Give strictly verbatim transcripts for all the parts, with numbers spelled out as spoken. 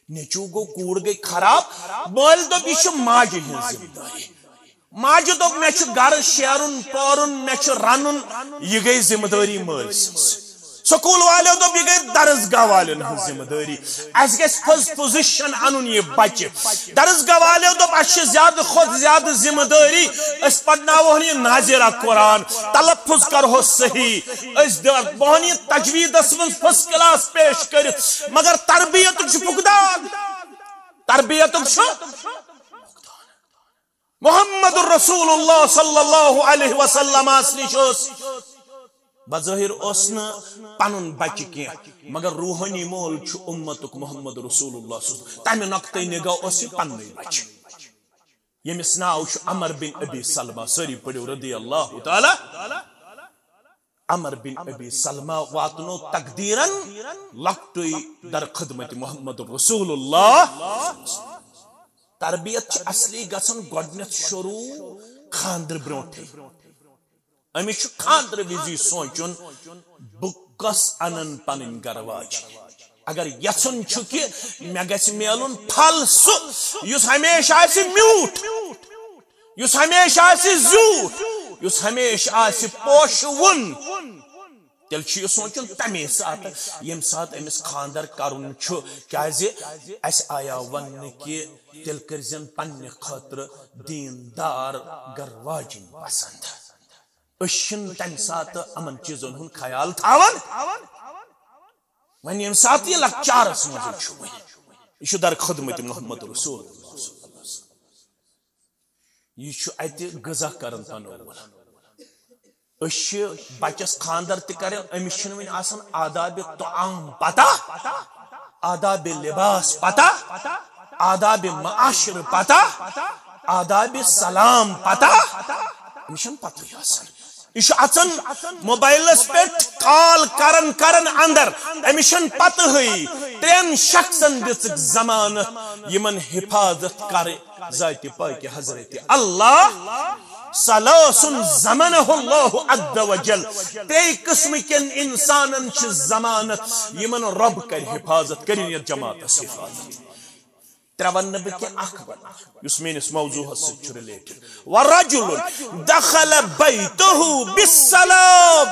نیٚچوٗ گوٚو، کوٗر گٔے خراب۔ مٲلۍ دوٚپ، یہِ چھِ ماجہِ ہٕنٛز ذمہٕ دٲری۔ ماجہِ دوٚپ، مےٚ چھُ گرٕ شیرُن پورُن، مےٚ چھُ رنُن، یہِ گٔے ذمہٕ دٲری مٲلۍ سٕنٛز۔ سکوٗل والیو دوٚپ، یہِ گٔے درسگاہ والٮ۪ن ہٕنٛز ذمہٕ دٲری۔ اَسہِ گژھِ پوٚز پوزیشن اَنُن یہِ بچہِ۔ درسگاہ والیو دوٚپ، اَسہِ چھِ زیادٕ کھۄتہٕ زیادٕ ذمہٕ دٲری، أسۍ پرناوہون یہِ ناظرہ قرآن، تلفظ کرہوس صحیح، أسۍ دِوہون یہِ تجویٖدس منٛز فرسٹ کلاس پیش کٔرِتھ، مگر تربیتُک چھُ فقدان۔ تربیتُک چھُ محمد رسول اللہ صلی اللہ علیہ وسلمس نِش اوس، بظٲہر اوس نہٕ پنُن بچہِ کینٛہہ، مگر روحٲنی مول چھُ امتُک محمد رسول اللہ صلی اللہ علیہ وسلم۔ تمہِ نقطہٕ نگاہ اوس یہِ پننُے بچہِ، ییٚمِس ناو چھُ عمر بن ابی سلمہ۔ سٲری پٔرِو رضی اللہ تعالیٰ۔ عمر بن ابی سلمہ واتنو تقدیرن لۄکٹُے در خدمت محمد رسول اللہ۔ تربیت چھِ اصلی گژھان گۄڈٕنیتھ شروع خاندرٕ برونٹھٕے۔ أمِس چھُ خاندرٕ وِزِ سونٛچُن، بہٕ کۄس اَنَن پنٕنۍ گرٕ واجہِ؟ اگر یژھُن چھُ کہِ مےٚ گژھِ میلُن پھل سُہ، یُس ہمیشہِ آسہِ میوٗٹھ، یُس ہمیشہِ آسہِ زیوٗٹھ، یُس ہمیشہِ آسہِ پوشہٕ وُن، تیٚلہِ چھُ یہِ سونٛچُن تَمے ساتہٕ، ییٚمہِ ساتہٕ أمِس خانٛدر کرُن چھُ، کیازِ اَسہِ آیاو وننہٕ کہِ تیٚلہِ کٔرزٮ۪ن پننہِ خٲطرٕ دیٖندار گرٕ واجِنۍ پسنٛد۔ أسۍ چھِنہٕ تَمہِ ساتہٕ یِمن چیٖزن ہُنٛد خیال تھاوان۔ وۄنۍ ییٚمہِ ساتہٕ یہِ لۄکچارس منٛزٕے چھُ، وۄنۍ یہِ چھُ در خدمت محمد رسول اللہ صلی اللہ علیہ وسلم۔ یہِ چھُ اَتہِ غذا کران پنُن۔ أسۍ چھِ بچس خانٛدر تہِ کران، أمِس چھِنہٕ وۄنۍ آسان آداب طعام پتہ، آداب لباس پتہ، آداب معاشرٕ پتہ، آداب سلام پتہ۔ أمِس چھَنہٕ پتہٕے آسان۔ یہِ چھُ اژان موبایلس پٮ۪ٹھ کال کران کران اندر، أمِس چھَنہٕ پتہٕے۔ ترٛٮ۪ن شخصن دِژٕکھ ضمانت، یِمن حفاظت کرِ ذاتِ پاکِ حضرت اللہ۔ ثلاث ضمنہ اللہ عز وجل۔ ترٛے قٕسمہٕ کٮ۪ن انسانن چھِ ضمانت، یِمن رۄب کرِ حفاظت، کٔرِن یتھ جماعتس حفاظت۔ ترٛےٚ ونہٕ نہٕ بہٕ کینٛہہ، اکھ ونہٕ یُس میٲنِس موضوعس سۭتۍ چھُ related۔ ورجل دخل بیتہ بالسلام۔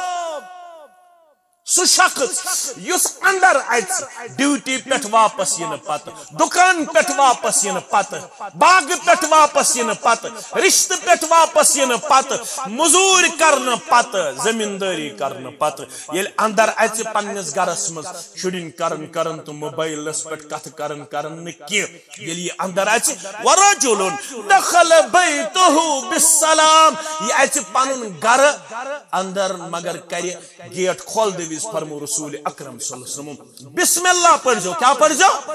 سُہ شخص یُس اندر اژِ ڈیوٹی پٮ۪ٹھ واپس یِنہٕ پتہٕ، دُکان پٮ۪ٹھ واپس یِنہٕ پتہٕ، باغہٕ پٮ۪ٹھ واپس یِنہٕ پتہٕ، رشتہٕ پٮ۪ٹھ واپس یِنہٕ پتہٕ، مزوٗرۍ کرنہٕ پتہٕ، زمیٖندٲری کرنہٕ پتہٕ، ییٚلہِ اندر اژِ پننِس گرس منٛز، شُرٮ۪ن کران کران تہٕ موبایلس پٮ۪ٹھ کتھٕ کران کران نہٕ کینٛہہ، ییٚلہِ یہِ اندر اژِ، ورجل دخل بیتہ بالسلام، یہِ اژِ پنُن گرٕ اندر، مگر کرِ گیٹ کھولدٕ وِزِ فرمو رسول اکرم صلی اللہ علیہ وسلم، بسم اللہ پٔرزیو۔ کیٛاہ پٔرزیو؟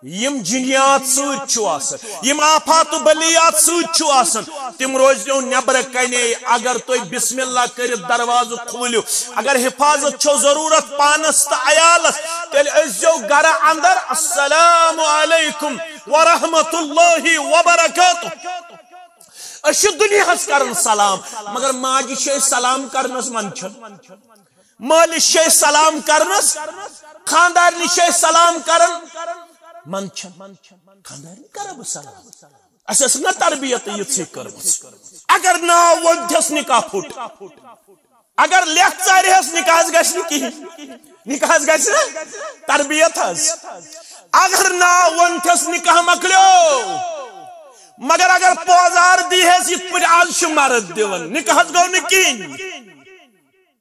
یِم جِنیات سۭتۍ چھُ آسان، یِم آفات و بلیات سۭتۍ چھُ آسان، تِم روزنو نٮ۪برٕ کنے۔ اگر تُہۍ بسم اللہ کٔرِتھ دروازٕ کھوٗلِو، اگر حفاظت چھو ضروٗرت پانس تہٕ عیالس، تیٚلہِ أژزیو گرٕ اندر، السلام علیکم ورحمۃ اللہ وبرکاتہ۔ أسۍ چھِ دُنیاہس کران سلام، مگر ماجہِ چھِ أسۍ سلام کرنس منٛدچھان۔ مٲلِس چھِ أسۍ سلام کرنس، خاندارنہِ چھِ أسۍ سلام کران۔ منٛدچھان، خاندارنہِ کرا بہٕ سلام؟ اَسہِ ٲس نہ تربیت یِژھٕے کٔرمٕژ۔ اگر ناو ووٚنتھس نکاح پھُٹ، اگر لیکھ ژارِ ہس، نکاحس گژھِ نہٕ کِہیٖنۍ۔ نکاحس گژھِ نہ تربیت حظ۔ اگر ناو ووٚنتھس نکاح مۄکلیو، مگر اگر پوزار دی ہس یِتھ پٲٹھۍ آز چھِ مرد دِوان، نکاحس گوٚو نہٕ کِہیٖنۍ۔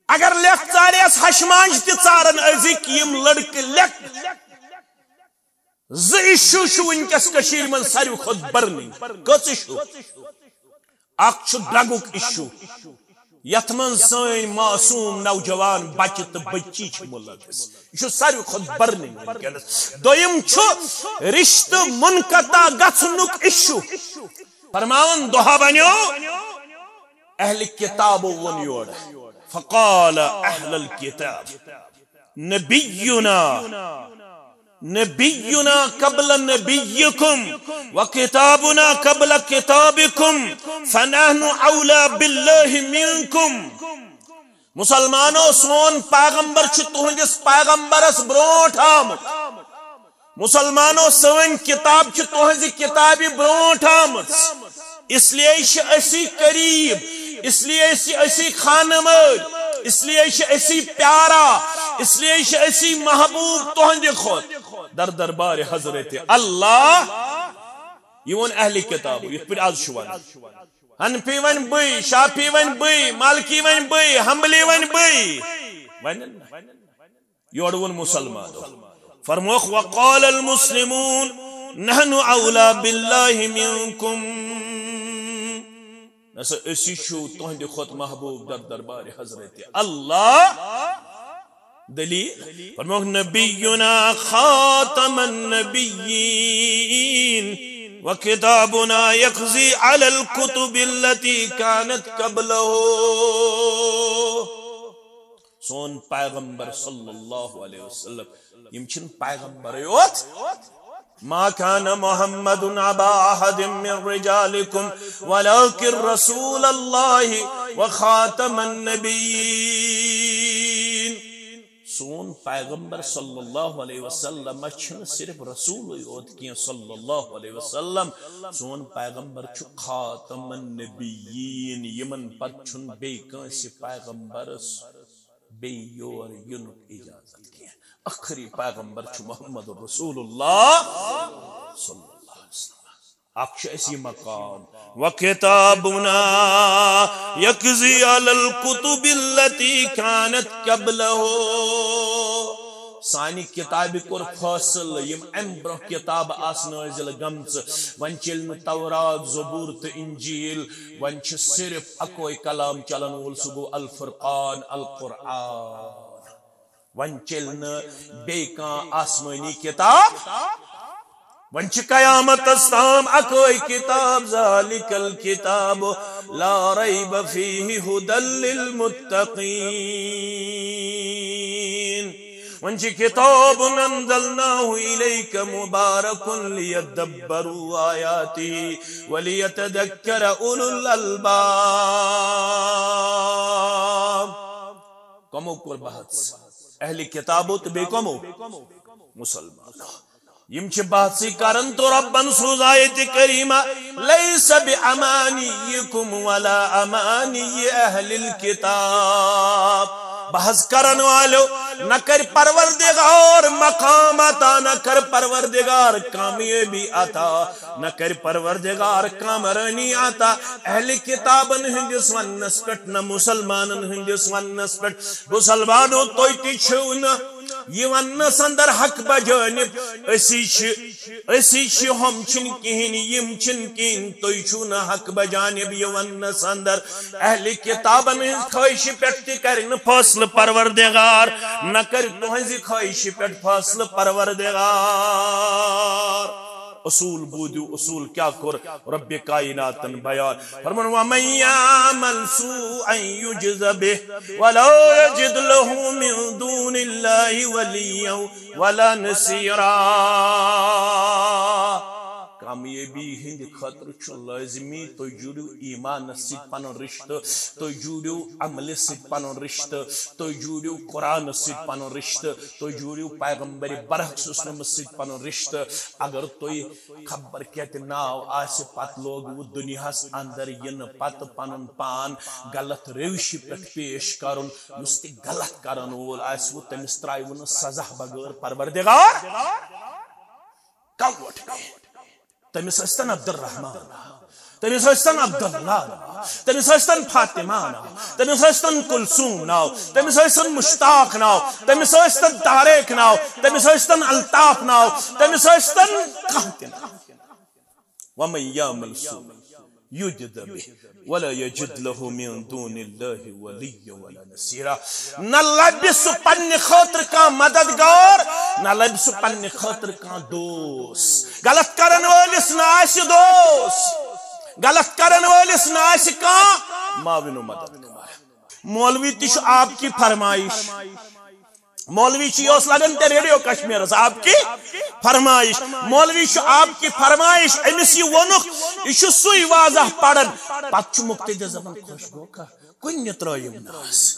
اگر لیکھ ژارِ ہس، ہشہِ مانٛجہِ تہِ ژارن أزِکۍ یِم لڑکہٕ لیکھ۔ زٕ issue چھِ وٕنکیٚس کٔشیٖرِ منٛز ساروی کھۄتہٕ burning۔ کٔژ issue؟ اکھ چھُ drugُک issue، یتھ منٛز سٲنۍ معصوم نوجوان بچہِ تہٕ بچی چھِ مُلوث۔ یہِ چھُ ساروی کھۄتہٕ burning وٕنکیٚنس۔ دوٚیِم چھُ رشتہٕ منقطع گژھنُک issue۔ فرماوان دۄہا بنیو، اہلِ کتابو ووٚن یورٕ، فقال اہل الکتاب، نبینا، نبینا قبل نبیکم، و کتابنا قبل کتابکم، فنحن اولی باللہ منکم۔ مسلمانو، سون پیغمبر چھُ تُہنٛدِس پیغمبرس برونٛٹھ آمُت۔ مسلمانو، سٲنۍ کتاب چھِ تُہنٛزِ کتابہِ برونٛٹھ آمٕژ، اس لیے چھِ أسی قریب، اس لیے چھِ أسی خانہٕ مٲلۍ، اس لیے چھِ أسی پیارا، اس لیے چھِ أسی محبوب تُہنٛدِ کھۄتہٕ در دربارِ حضرت اللہ۔ یہِ ووٚن اہلِ کتابو، یِتھ پٲٹھۍ از چھُ ونان۔ حنفی ونہِ بٕے، شافعی ونہِ بٕے، مالکی ونہِ بٕے، حنبلی ونہِ بٕے۔ ونن نہ۔ یورٕ ووٚن مسلمانو۔ فرموکھ، وقال المسلمون نحن اولا باللہ منکم۔ نسا أسی چھِو تُہنٛدِ کھۄتہٕ محبوب در دربارِ حضرت اللہ۔ دلیل؟ فرموکھ، نبینا خاتم النبیین وکتابنا یقضی علی الکتب التی کانت قبلہ۔ سون پیغمبر صلی اللہ علیہ وسلم، یِم چھِنہٕ پیغمبرٕے یوت۔ ما کان محمد ابا احد من رجالکم ولکن رسول اللہ وخاتم النبیین۔ سون پیغمبر صلی اللہ علیہ وسلم چھُنہٕ صرف رسولٕے یوت کینٛہہ صلی اللہ علیہ وسلم، سون پیغمبر چھُ خاتم النبیین، یِمن پتہٕ چھُنہٕ بیٚیہِ کٲنٛسہِ پیغمبرس بیٚیہِ یور یِنُک اجازت کینٛہہ۔ ٲخری پیغمبر چھُ محمد رسول اللہ صلی اللہ علیہ وسلم۔ اکھ چھُ اَسہِ یہِ مقام، وکتابنا یقضی علی الکتب التی کانت قبلہ۔ سانہِ کتابہِ کوٚر فٲصلہٕ، یِم امہِ برونٛہہ کتابہٕ آسہٕ نٲزِل گٔمژٕ، وۄنۍ چیٚلہِ نہٕ تورات، زبور تہٕ انجیل، وۄنۍ چھُ صرف اکوے کلام چلن وول، سُہ گوٚو الفرقان، القرآن۔ وۄنۍ چیٚلہِ نہٕ بیٚیہِ کانٛہہ آسمٲنی کتاب۔ وۄنۍ چھِ قیامتس تام اکٲے کتاب، ذالک الکتاب لا ریب فیہ ہدی للمتقین۔ وۄنۍ چھِ کتاب انزلناہ الیک مبارک لیدبروا آیاتہ ولیتذکر اولو الالباب۔ کمو کوٚر بحث؟ اہلِ کتابو تہٕ بیٚیہِ کمو؟ مسلمانو۔ یِم چھِ بحثٕے کران تہٕ رۄبن سوٗز آیتِ کریمہ، لیس بامانیکم ولا امانی اہل الکتاب۔ بحث کرن والو، نہ کرِ پروردگار مقام عطا، نہ کرِ پروردگار کامیٲبی عطا، نہ کرِ پروردگار کامرٲنی عطا۔ اہلِ کتابن ہٕنٛدِس وننس پٮ۪ٹھ، نہ مسلمانن ہٕنٛدِس وننس پٮ۪ٹھ۔ مسلمانو، تُہۍ تہِ چھِو نہٕ یہِ وننس اندر حق بجانب، أسی چھِ، أسی چھِ، ہُم چھِنہٕ کِہیٖنۍ، یِم چھِنہٕ کِہیٖنۍ، تُہۍ چھِو نہٕ حق بجانب یہِ وننس اندر۔ اہلِ کتابن ہٕنٛز خٲہشہِ پٮ۪ٹھ تہِ کرِ نہٕ فٲصلہٕ پروردگار، نہ کرِ تُہنٛزِ خٲہشہِ پٮ۪ٹھ فٲصلہٕ پروردگار۔ اصوٗل بوٗزِو، اصوٗل کیٛاہ کوٚر رۄبِ کائناتن بیان؟ فرمووُن، ومن یعمل سوءا یجز بہ ولا یجد لہ من دون اللہ ولیا ولا نصیرا۔ کامیٲبی ہٕنٛدِ خٲطرٕ چھُ لٲزمی تُہۍ جوٗڑِو ایٖمانس سۭتۍ پنُن رِشتہٕ، تُہۍ جوٗڑِو عملہِ سۭتۍ پنُن رِشتہٕ، تُہۍ جوٗڑِو قرآنس سۭتۍ پنُن رِشتہٕ، تُہۍ جوٗڑِو پیغمبر برحق صلی اللہ علیہ وسلمس سۭتۍ پنُن رِشتہٕ۔ اگر تُہۍ خبر کیٛاہ تہِ ناو آسہِ، پتہٕ لوگوٕ دُنیاہس اندر یِنہٕ پتہٕ پنُن پان غلط روشہِ پٮ۪ٹھ پیش کرُن، یُس تہِ غلط کرن وول آسہِ، تٔمِس ترٛاوٕ نہٕ سزا بغٲر پروردگار۔ کانٛہہ ووٹ پیٚیہِ۔ تٔمِس ٲسۍتن عبدالرحمان ناو، تٔمِس ٲسۍتن عبداللہ ناو، تٔمِس ٲسۍتن فاطمہ ناو، تٔمِس ٲسۍتن کلثوم ناو، تٔمِس ٲسۍتن مشتاق ناو، تٔمِس ٲسۍتن طارق ناو، تٔمِس ٲسۍتن الطاف ناو، تٔمِس ٲسۍتن کانٛہہ تہِ ناو۔ ومن یعمل سوءا یجز بہ ولا یجد لہ من دون اللہ ولیا ولا نصیرا۔ نہ لبہِ سُہ پننہِ خٲطرٕ کانٛہہ مددگار، نہ لبہِ سُہ پننہِ خٲطرٕ کانٛہہ دوست۔ غلط کرن وٲلِس نہ آسہِ دوست، غلط کرن وٲلِس نہ آسہِ کانٛہہ معاون و مددگار۔ مولوی تہِ چھُ آپ کی فرمائش۔ مولوی چھُ، یہِ اوس لگان تہِ ریڈیو کشمیرس، آپ کی فرمائش۔ مولوی چھُ آپ کی فرمائش، أمِس یہِ ووٚنُکھ، یہِ چھُ سُے واضح پران۔ پتہٕ چھُ مقتدی دپان، خۄش گوٚو کانٛہہ، کُنہِ ترٲیِم نہٕ آز۔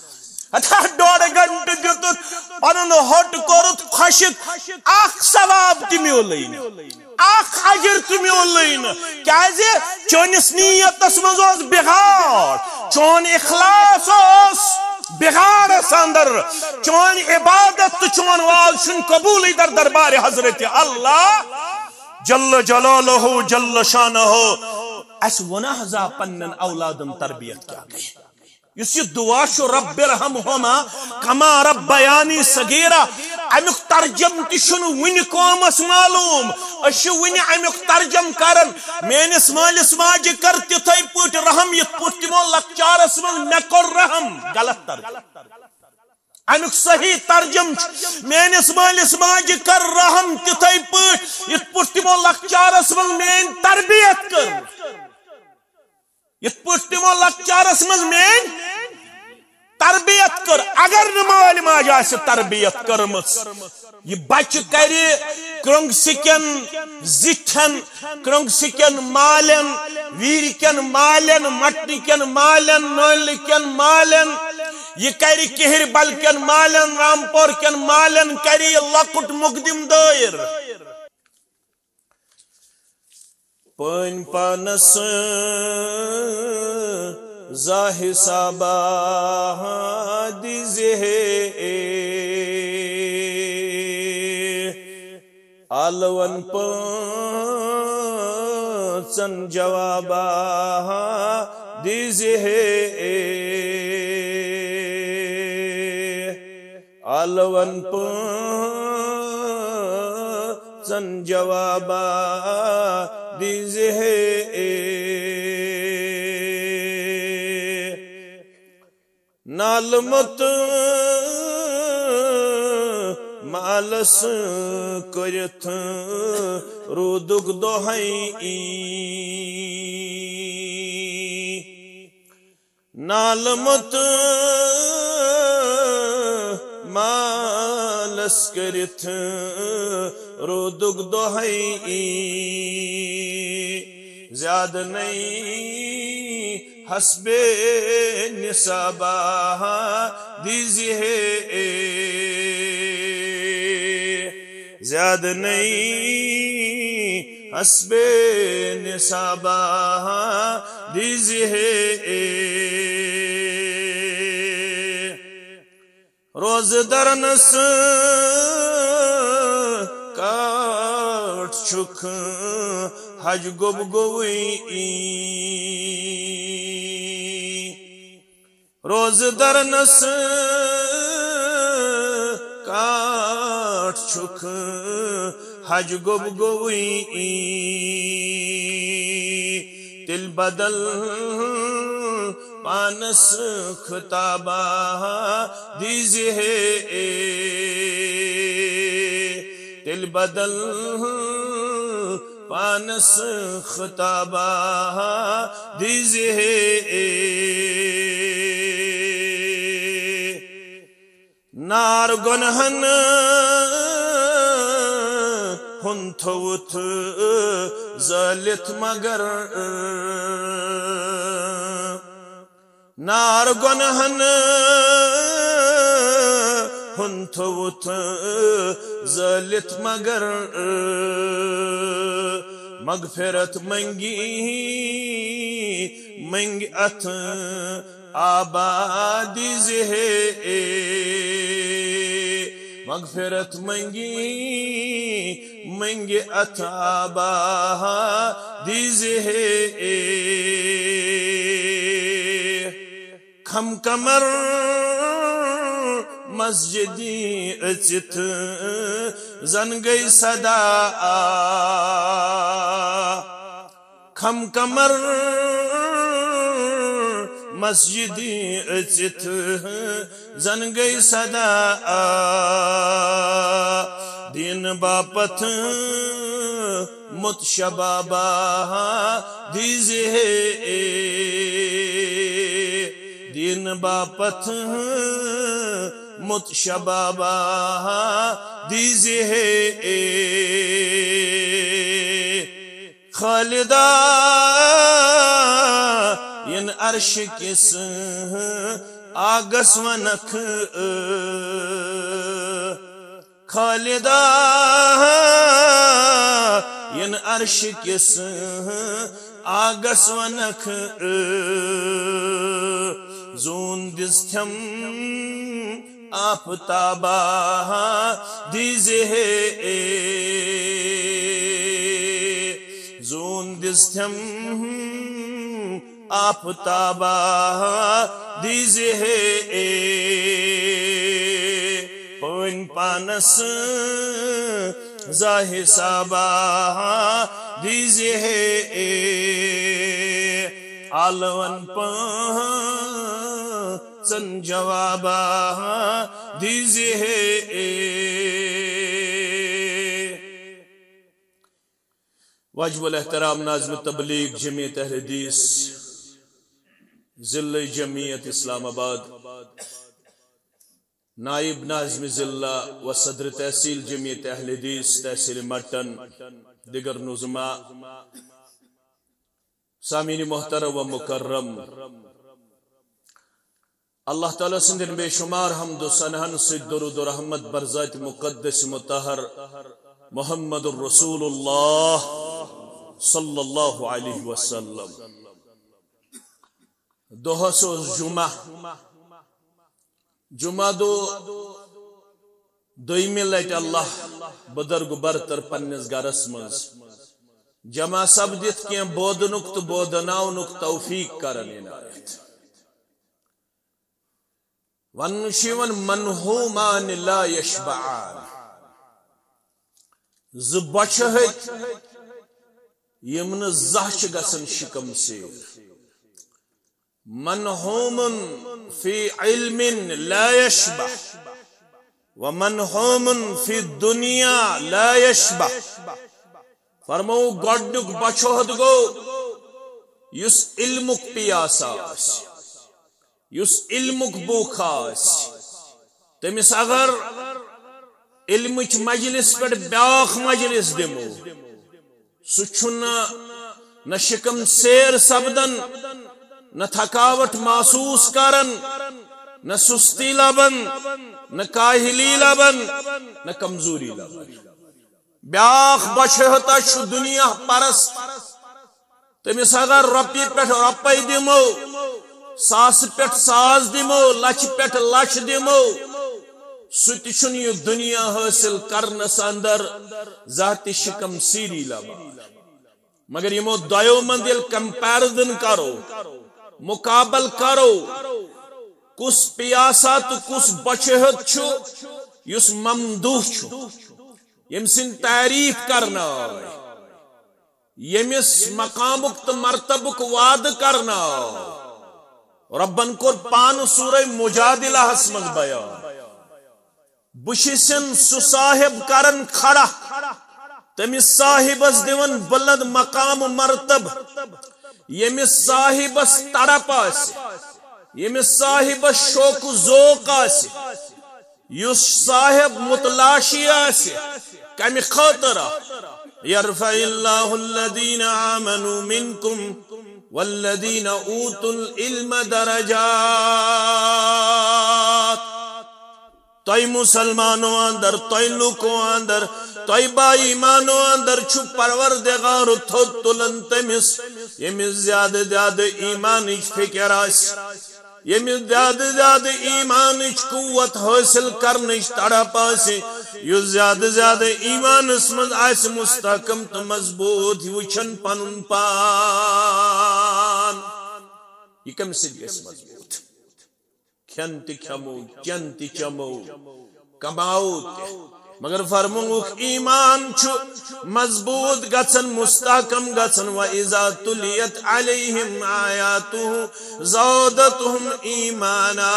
ہتا ڈوڑ گھنٹہٕ دیُتُتھ، پنُن ہوٚٹ کوٚرُتھ خۄشک، اکھ ثواب تہِ میوٗلٕے نہٕ، اکھ اجر تہِ میوٗلٕے نہٕ۔ کیازِ؟ چٲنِس نیتس منٛز اوس بِگاڑ، چون اخلاص اوس بِگاڑس اندر، چٲنۍ عبادت تہٕ چون واز چھُنہٕ قبوٗلٕے در دربارِ حضرت اللہ جل جلالہ جل شانہ۔ اسہِ ووٚن حضا پننٮ۪ن اولادن تربیت کیٛاہ گٔے؟ یُس یہِ دُعا چھُ، رب ارحمہما کما ربیانی صغیرا، امیُک ترجم تہِ چھُنہٕ وُنہِ قومس معلوم۔ أسۍ چھِ وُنہِ امیُک ترجم کران۔ میٲنِس مٲلِس ماجہِ کر تِتھے پٲٹھۍ رحم، یِتھ پٲٹھۍ تِمو لۄکچارس منٛز مےٚ کوٚر رحم۔ غلط ترجم۔ امیُک صحیح ترجم چھُ، میٲنِس مٲلِس ماجہِ کر رحم تِتھے پٲٹھۍ، یِتھ پٲٹھۍ تِمو لۄکچارس منٛز میٲنۍ تربیت کٔر۔ یِتھ پٲٹھۍ تِمو لۄکچارس منٛز میٲنۍ تربیت کٔر، اگر نہٕ مٲلۍ ماجہِ آسہِ تربیت کٔرمٕژ، یہِ بچہِ کرِ کرٛنٛگسہٕ کٮ۪ن زِٹھٮ۪ن، کرٛنٛگسہٕ کٮ۪ن مالٮ۪ن، ویٖرِ کٮ۪ن مالٮ۪ن، مٹنہٕ کٮ۪ن مالٮ۪ن، نٲلہِ کٮ۪ن مالٮ۪ن، یہِ کرِ کِہِرۍ بل کٮ۪ن مالٮ۪ن، رامپور کٮ۪ن مالٮ۪ن، کرِ یہِ لۄکُٹ مقدم دٲیر۔ پٲنۍ پانس زا حسابا دیزِ ہے، آلون پانٛژن جوابا دیزِ ہے۔ آلون پانٛژن جوابا دیزِ ہے۔ نالمُت مالس کٔرِتھ روٗدُک دۄہے۔ نالمُت مالس کٔرِتھ روٗدُک دۄہے، زیادٕ نَے حسبِ نصابا دیزِ ہے۔ زیادٕ نَے حسبِ نصابا دیزِ ہے۔ روزٕ درنس کاٹھ چھُکھ حج گوٚب گوٚوٕے۔ روزٕ درنس کاٹھ چھُکھ حج گوٚب گوٚوٕے۔ تیٚلہِ بدل پانس خطابا دیزِ ہے۔ تیٚلہِ بدل پانس خطابا دیزِ ہے۔ نار گۄنہن ہُنٛد تھوٚوُتھ زٲلِتھ مگر، نار گۄنہن ہُنٛد تھوٚوُتھ زٲلِتھ مگر، مغفرت منگی، منگی اتھ آبا دیزِ ہے۔ مغفرت منگی، منگی اتھ آبا دیزِ ہے۔ کھم کمر مسجدی اژِتھ زن گٔے صدا آ۔ کھم کمر مسجدِ اژِتھ زن گٔے صدا آ۔ دین باپتھ مت شبابا دیزِ ہے۔ دین باپتھ مت شبابا دیزِ ہے۔ خالدا ین عرش کس آگس ونکھ خالدا، ین عرش کس آگس ونکھ، زون دِژ تھم آفتابا دیزِ ہے، زون دِژ تھم آفتابا دیزِ ہے، پٲنۍ پانس زا حسابا دیزِ ہے، عالمن پانژن جوابا دیزِ ہے۔ واجب الاحترام ناظم تبلیغ جمعیت اہل حدیث، ضلع جمعیت اسلام آباد، نائب ناظم ضلع و صدر تحصیل جمعیت اہل حدیث تحصیل مٹن، دیگر نظما، سامعین محترم و مکرم، اللہ تعالیٰ سٕنٛدٮ۪ن بے شمار حمد و ثناہن سۭتۍ درود و رحمت بر ذات مقدس مطہر محمد رسول اللہ صلی اللہ علیہ وسلم۔ دۄہس اوس جمعہ، جمعہ دۄہ دوٚیمہِ لٹہِ اللہ بزرگ برتر پننِس گرس منٛز جمع سپدِتھ کینٛہہ بوزنُک تہٕ بوزناونُک توفیق کرن عنایت۔ وننہٕ چھُ یِوان، "منہومان لا یشبعان"، زٕ بۄچھِ ہتۍ یِم نہٕ زانٛہہ چھِ گژھان شِکم سیر۔ منہوم فی علم لا یشبع، و منہوم فی دنیا لا یشبع۔ فرموو، گۄڈنیُک بۄچھِ ہتۍ گوٚو یُس علمُک پیاسہ آسہِ، یُس علمُک بوکھا آسہِ، تٔمِس اگر علمٕچ مجلس پٮ۪ٹھ بیٛاکھ مجلس دِمو، سُہ چھُنہٕ نہ شِکم سیر سپدان، نہ تھکاوٹ محسوس کران، نہ سستی لبان، نہ کاہلی لبان، نہ کمزوری لبان۔ بیٛاکھ بۄچھِ ہتا چھُ دنیا پرست۔ تٔمِس اگر رۄپیہِ پٮ۪ٹھ رۄپے دِمو، ساسہٕ پٮ۪ٹھ ساس دِمو، لچھِ پٮ۪ٹھ لچھ دِمو، سُہ تہِ چھُنہٕ یہِ دنیا حٲصِل کرنس اندر ذاتِ شِکم سیری لبان۔ مگر یِمو دۄیو منٛز ییٚلہِ comparison کرو، مقابل کرو، کُس پیاسہ تہٕ کُس بۄچھِ ہیوٚت چھُ، یُس ممدوح چھُ، ییٚمہِ سٕنٛدۍ تعریٖف کرنہٕ آے، ییٚمِس مقامُک تہٕ مرتبُک وعدٕ کرنہٕ آو۔ رۄبن کوٚر پانہٕ سورہ مجادلہس منٛز بیان، بہٕ چھُسن سُہ صاحب کران کھڑا، تٔمِس صاحبس دِوان بلند مقام و مرتبہٕ، ییٚمِس صاحبس تڑپ آسہِ، ییٚمِس صاحبس شوق و ذوق آسہِ، یُس صاحب متلاشی آسہِ، کمہِ خٲطرٕ؟ یرفع اللہ الذین آمنوا منکم والذین اوتوا العلم درجات۔ تۄہہِ مسلمانو اندر، تۄہہِ لوٗکو اندر، تۄہہِ با ایمانو اندر چھُ پروردگار تھوٚد تُلان تٔمِس، ییٚمِس زیادٕ زیادٕ ایمانٕچ فکر آسہِ، ییٚمِس زیادٕ زیادٕ ایمانٕچ قوت حٲصِل کرنٕچ تڑپ آسہِ، یُس زیادٕ زیادٕ ایمانس منٛز آسہِ مستحکم تہٕ مضبوط، یہِ وٕچھن پنُن پان۔ یہِ کمہِ سۭتۍ گژھِ مضبوط؟ کھٮ۪ن تہِ کھٮ۪مو، چٮ۪ن تہِ چٮ۪مو، کماوو تہِ۔ مگر فرمووُکھ، ایمان چھُ مضبوط گژھن، مستحکم گژھن۔ وَإِذَا تُلِيَتْ عَلَيْهِمْ آيَاتُهُ زَادَتْهُمْ إِيمَانًا۔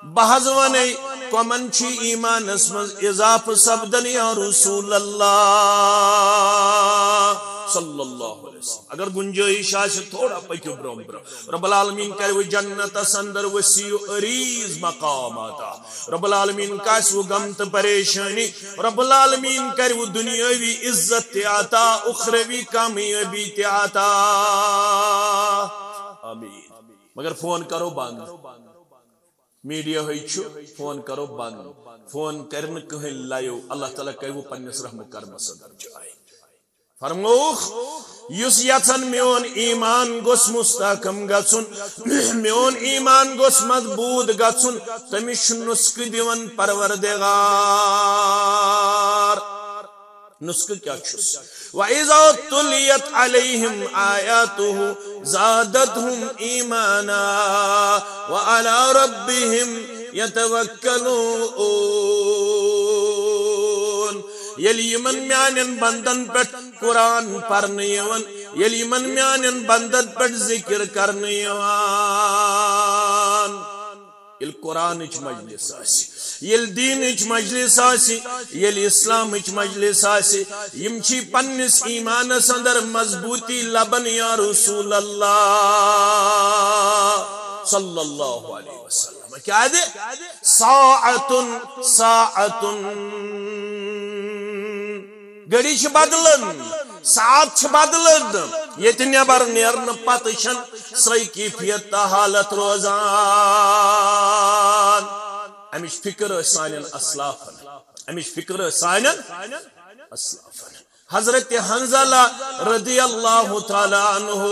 بہٕ حظ ونے، کمن چھُ ایمانس منٛز اضافہٕ سپدان یا رسول اللہ صلی اللہ علیہ وسلم؟ اگر گنجائش آسہِ، تھوڑا پٔکِو برونٛہہ برونٛہہ۔ رب العالمین کرِ وۄنۍ جنتس اندر وسیع و عریض مقام عطا۔ رب العالمین کاسہِ وۄنۍ غم تہٕ پریشانی۔ رب العالمین کرِ وۄنۍ دنیاوی عزت تہِ عطا، اخروی کامیٲبی تہِ عطا۔ آمین۔ مگر فون کرو بند۔ میڈیا ہٕے چھُ، فون کرو بند۔ فون کرِ نہٕ کٕہٕنۍ لایِو۔ اللہ تعالیٰ کَرِ وۄنۍ پننِس رحم و کرمس اندر جاے۔ فرمووُکھ، یُس یژھن میون ایمان گوٚژھ مستحکم گژھُن، میون ایمان گوٚژھ مضبوط گژھُن، تٔمِس چھُ نسخہٕ دِوان پروردگار۔ نسخہٕ کیٛاہ چھُس؟ وَإِذَا تُلِيَتْ عَلَيْهِمْ آيَاتُهُ زَادَتْهُمْ إِيمَانًا وَعَلَىٰ رَبِّهِمْ يَتَوَكَّلُونَ۔ ییٚلہِ یِمن میانٮ۪ن بندن پٮ۪ٹھ قرآن پرنہٕ یِوان، ییٚلہِ یِمن میانٮ۪ن بندن پٮ۪ٹھ ذکر کرنہٕ یِوان، ییٚلہِ قرآنٕچ مجلس آسہِ، ییٚلہِ دیٖنٕچ مجلس آسہِ، ییٚلہِ اسلامٕچ مجلس آسہِ، یِم چھِ پننِس ایمانس اندر مضبوٗطی لبان، یا رسول اللہ صلی اللہ علیہ وسلم۔ کیازِ؟ ساعتن، ساعتن۔ گھڑی چھِ بدلان، ساعت چھِ بدلان۔ ییٚتہِ نٮ۪بر نیرنہٕ پتہٕ چھَنہٕ سۄے کیفیت تہٕ حالت روزان۔ امِچ فکر ٲس سانٮ۪ن اسلافن، امِچ فکر ٲس سانٮ۪ن اسلافن۔ حضرت حنظلہ رضی اللہ تعالیٰ عنہ،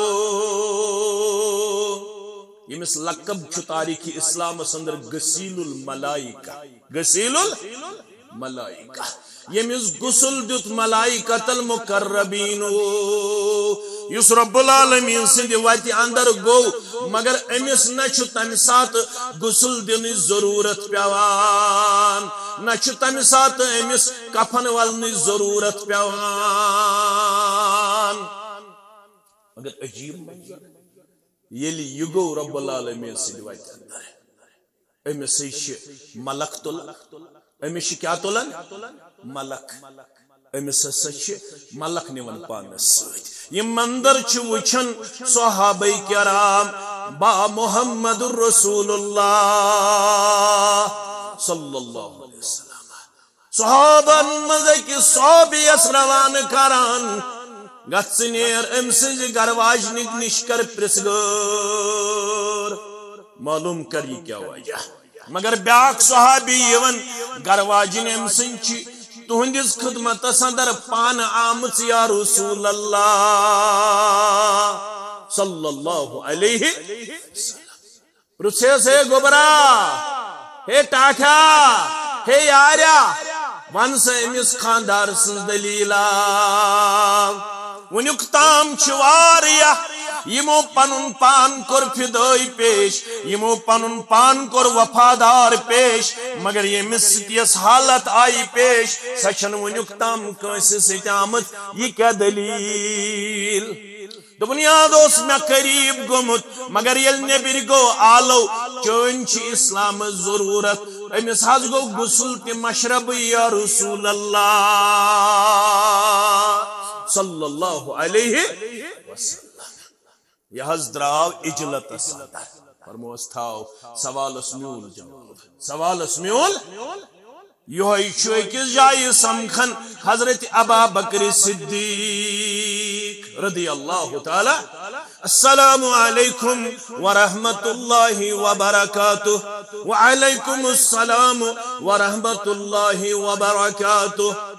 ییٚمِس لقب چھُ تاریخ اسلامس اندر غسیل الملائکہ، غسیل الملائکہ، ییٚمِس غسل دیُت ملائکۃ المقربین، یُس رب العالمین سٕنٛدِ وتہِ اندر گوٚو، مگر أمِس نہ چھُ تمہِ ساتہٕ غسل دِنٕچ ضروٗرت پٮ۪وان، نہ چھُ تمہِ ساتہٕ أمِس کفن ولنٕچ ضروٗرت پٮ۪وان۔ مگر عجیب منظر، ییٚلہِ یہِ گوٚو رب العالمین سٕنٛدِ وتہِ اندر، أمِس ہے چھِ ملک تُلان۔ أمِس چھِ کیٛاہ تُلان؟ ملک۔ أمِس ہسا چھِ ملک نِوان پانس سۭتۍ۔ یِم منظر چھِ وٕچھان صحابہ کرام، با محمد رسول اللہ صلی اللہ علیہ وسلم۔ صحابن منٛز أکِس صحابیس روانہٕ کران، گژھ ژٕ نیر أمۍ سٕنٛزِ گرٕ واجنہِ نِش، کر پرژھ گٲر، معلوم کر یہِ کیٛاہ وجہ۔ مگر بیاکھ صحابی یِوان، گرٕ واجِنۍ أمۍ سٕنٛز چھِ تُہنٛدِس خدمتس اندر پانہٕ آمٕژ، یا رسول اللہ صلی اللہ علیہ وسلم۔ پرژھیس، ہے گوٚبرا، ہے ٹاٹھا، ہے یاریا، ون سا أمِس خاندار سٕنٛز دٔلیٖلا۔ وٕنیُک تام چھِ واریاہ یِمو پنُن پان کوٚر فدٲے پیش، یِمو پنُن پان کوٚر وفادار پیش، مگر ییٚمِس سۭتۍ یۄس حالت آیہِ پیش، سۄ چھنہٕ وٕنیُک تام کٲنٛسہِ سۭتۍ آمٕژ۔ یہِ کیٛاہ دٔلیٖل؟ دوٚپُن، یاد اوس مےٚ قریب گوٚمُت، مگر ییٚلہِ نیٚبرۍ گوٚو آلو، چٲنۍ چھِ اسلامس ضروٗرت۔ أمِس حظ گوٚو غسل تہِ مشربٕے، یا رسول اللہ صلی اللہ علیہ وسلم۔ یہِ حظ درٛاو اجلتس اندر۔ فرموس، تھاو سوالس میون جواب، سوالس میون۔ یہوے چھُ أکِس جایہِ سمکھان حضرت ابا بکر صدیق رضی اللہ تعالیٰ۔ السلام علیکم ورحمۃ اللہ وبرکاتہ۔ وعلیکم السلام ورحمۃ اللہ وبرکاتہ۔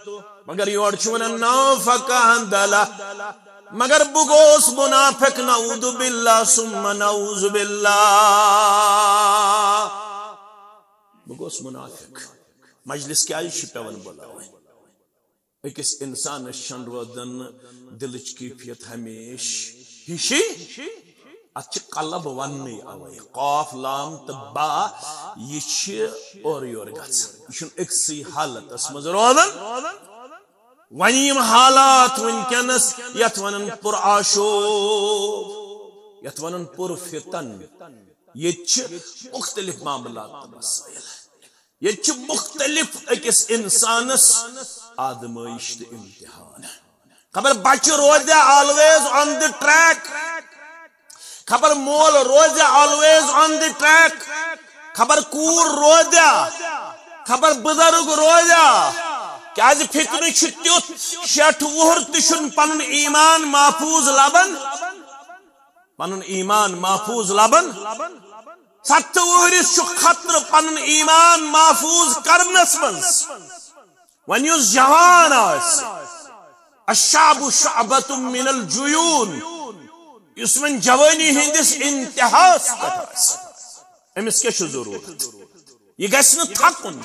مگر یورٕ چھُ ونان، نافق حنظلہ۔ مگر بہٕ گوس منافق، نعوذ باللہ ثم نعوذ باللہ۔ بہٕ گوس منافق۔ مجلس کیٛازِ چھِ پٮ۪وان بُلاوٕنۍ؟ أکِس اِنسانَس چھَنہٕ روزان دِلٕچ کیفیت ہمیشہِ ہِشی۔ اَتھ چھِ قلب وَننٕے اَوَے۔ قاف، لام تہٕ با، یہِ چھِ اورٕ یورٕ گژھان۔ یہِ چھُنہٕ أکسٕے حالتَس منٛز روزان۔ وۄنۍ یِم حالات وٕنکیٚنَس، یَتھ وَنان پُر آشوب، یَتھ وَنان پُر فتن، ییٚتہِ چھِ مُختٔلِف معاملات تہٕ مسٲیِل۔ ییٚتہِ چھِ مُختٔلِف أکِس اِنسانَس آزمٲیِش تہٕ اِمتِحان۔ خبر بَچہٕ روزِ always on the track، خبر مول روزِ always on the track، خبر کوٗر روزِ، خبر بُزرگ روزِ۔ کیٛازِ فتنہٕ چھُ تیُتھ، شیٹھ وُہُر تہِ چھُنہٕ پَنُن ایمان محفوظ لَبان۔ پنُن ایمان محفوظ لبن۔ ستھ وُہرِس چھُ خطرٕ پنُن ایمان محفوظ کرنس منٛز۔ وۄنۍ یُس جوان آسہِ، الشعب شعبة من الجیون، یُس وۄنۍ جوٲنی ہٕنٛدِس انتہاہس پٮ۪ٹھ آسہِ، أمِس کیٛاہ چھُ ضروٗرت؟ یہِ گژھِ نہٕ تھکُن،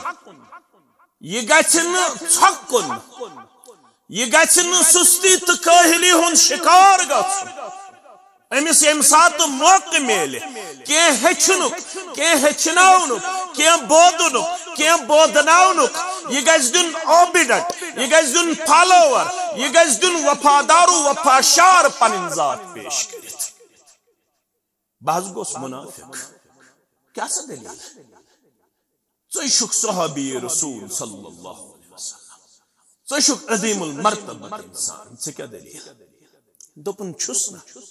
یہِ گژھِ نہٕ ژھۄکُن، یہِ گژھِ نہٕ سُستی تہٕ کٲہلی ہُنٛد شکار گژھُن۔ أمِس ییٚمہِ ساتہٕ موقعہٕ میلہِ کینٛہہ ہیٚچھنُک، کینٛہہ ہیٚچھناونُک، کینٛہہ بوزنُک، کینٛہہ بوزناونُک، یہِ گژھِ دیُن obedient، یہِ گژھِ دیُن follower، یہِ گژھِ دیُن وفادار و وفاشار پنٕنۍ ذات پیش کٔرِتھ۔ بہٕ حظ گوس منافق۔ کیٛاہ سا دٔلیٖل؟ ژٕ چھُکھ صحابی رسول صلی اللہ علیہ وسلم، ژٕ چھُکھ عظیم المرتبہ انسان، ژےٚ کیٛاہ دٔلیٖل؟ دوٚپُن، چھُس نہٕ۔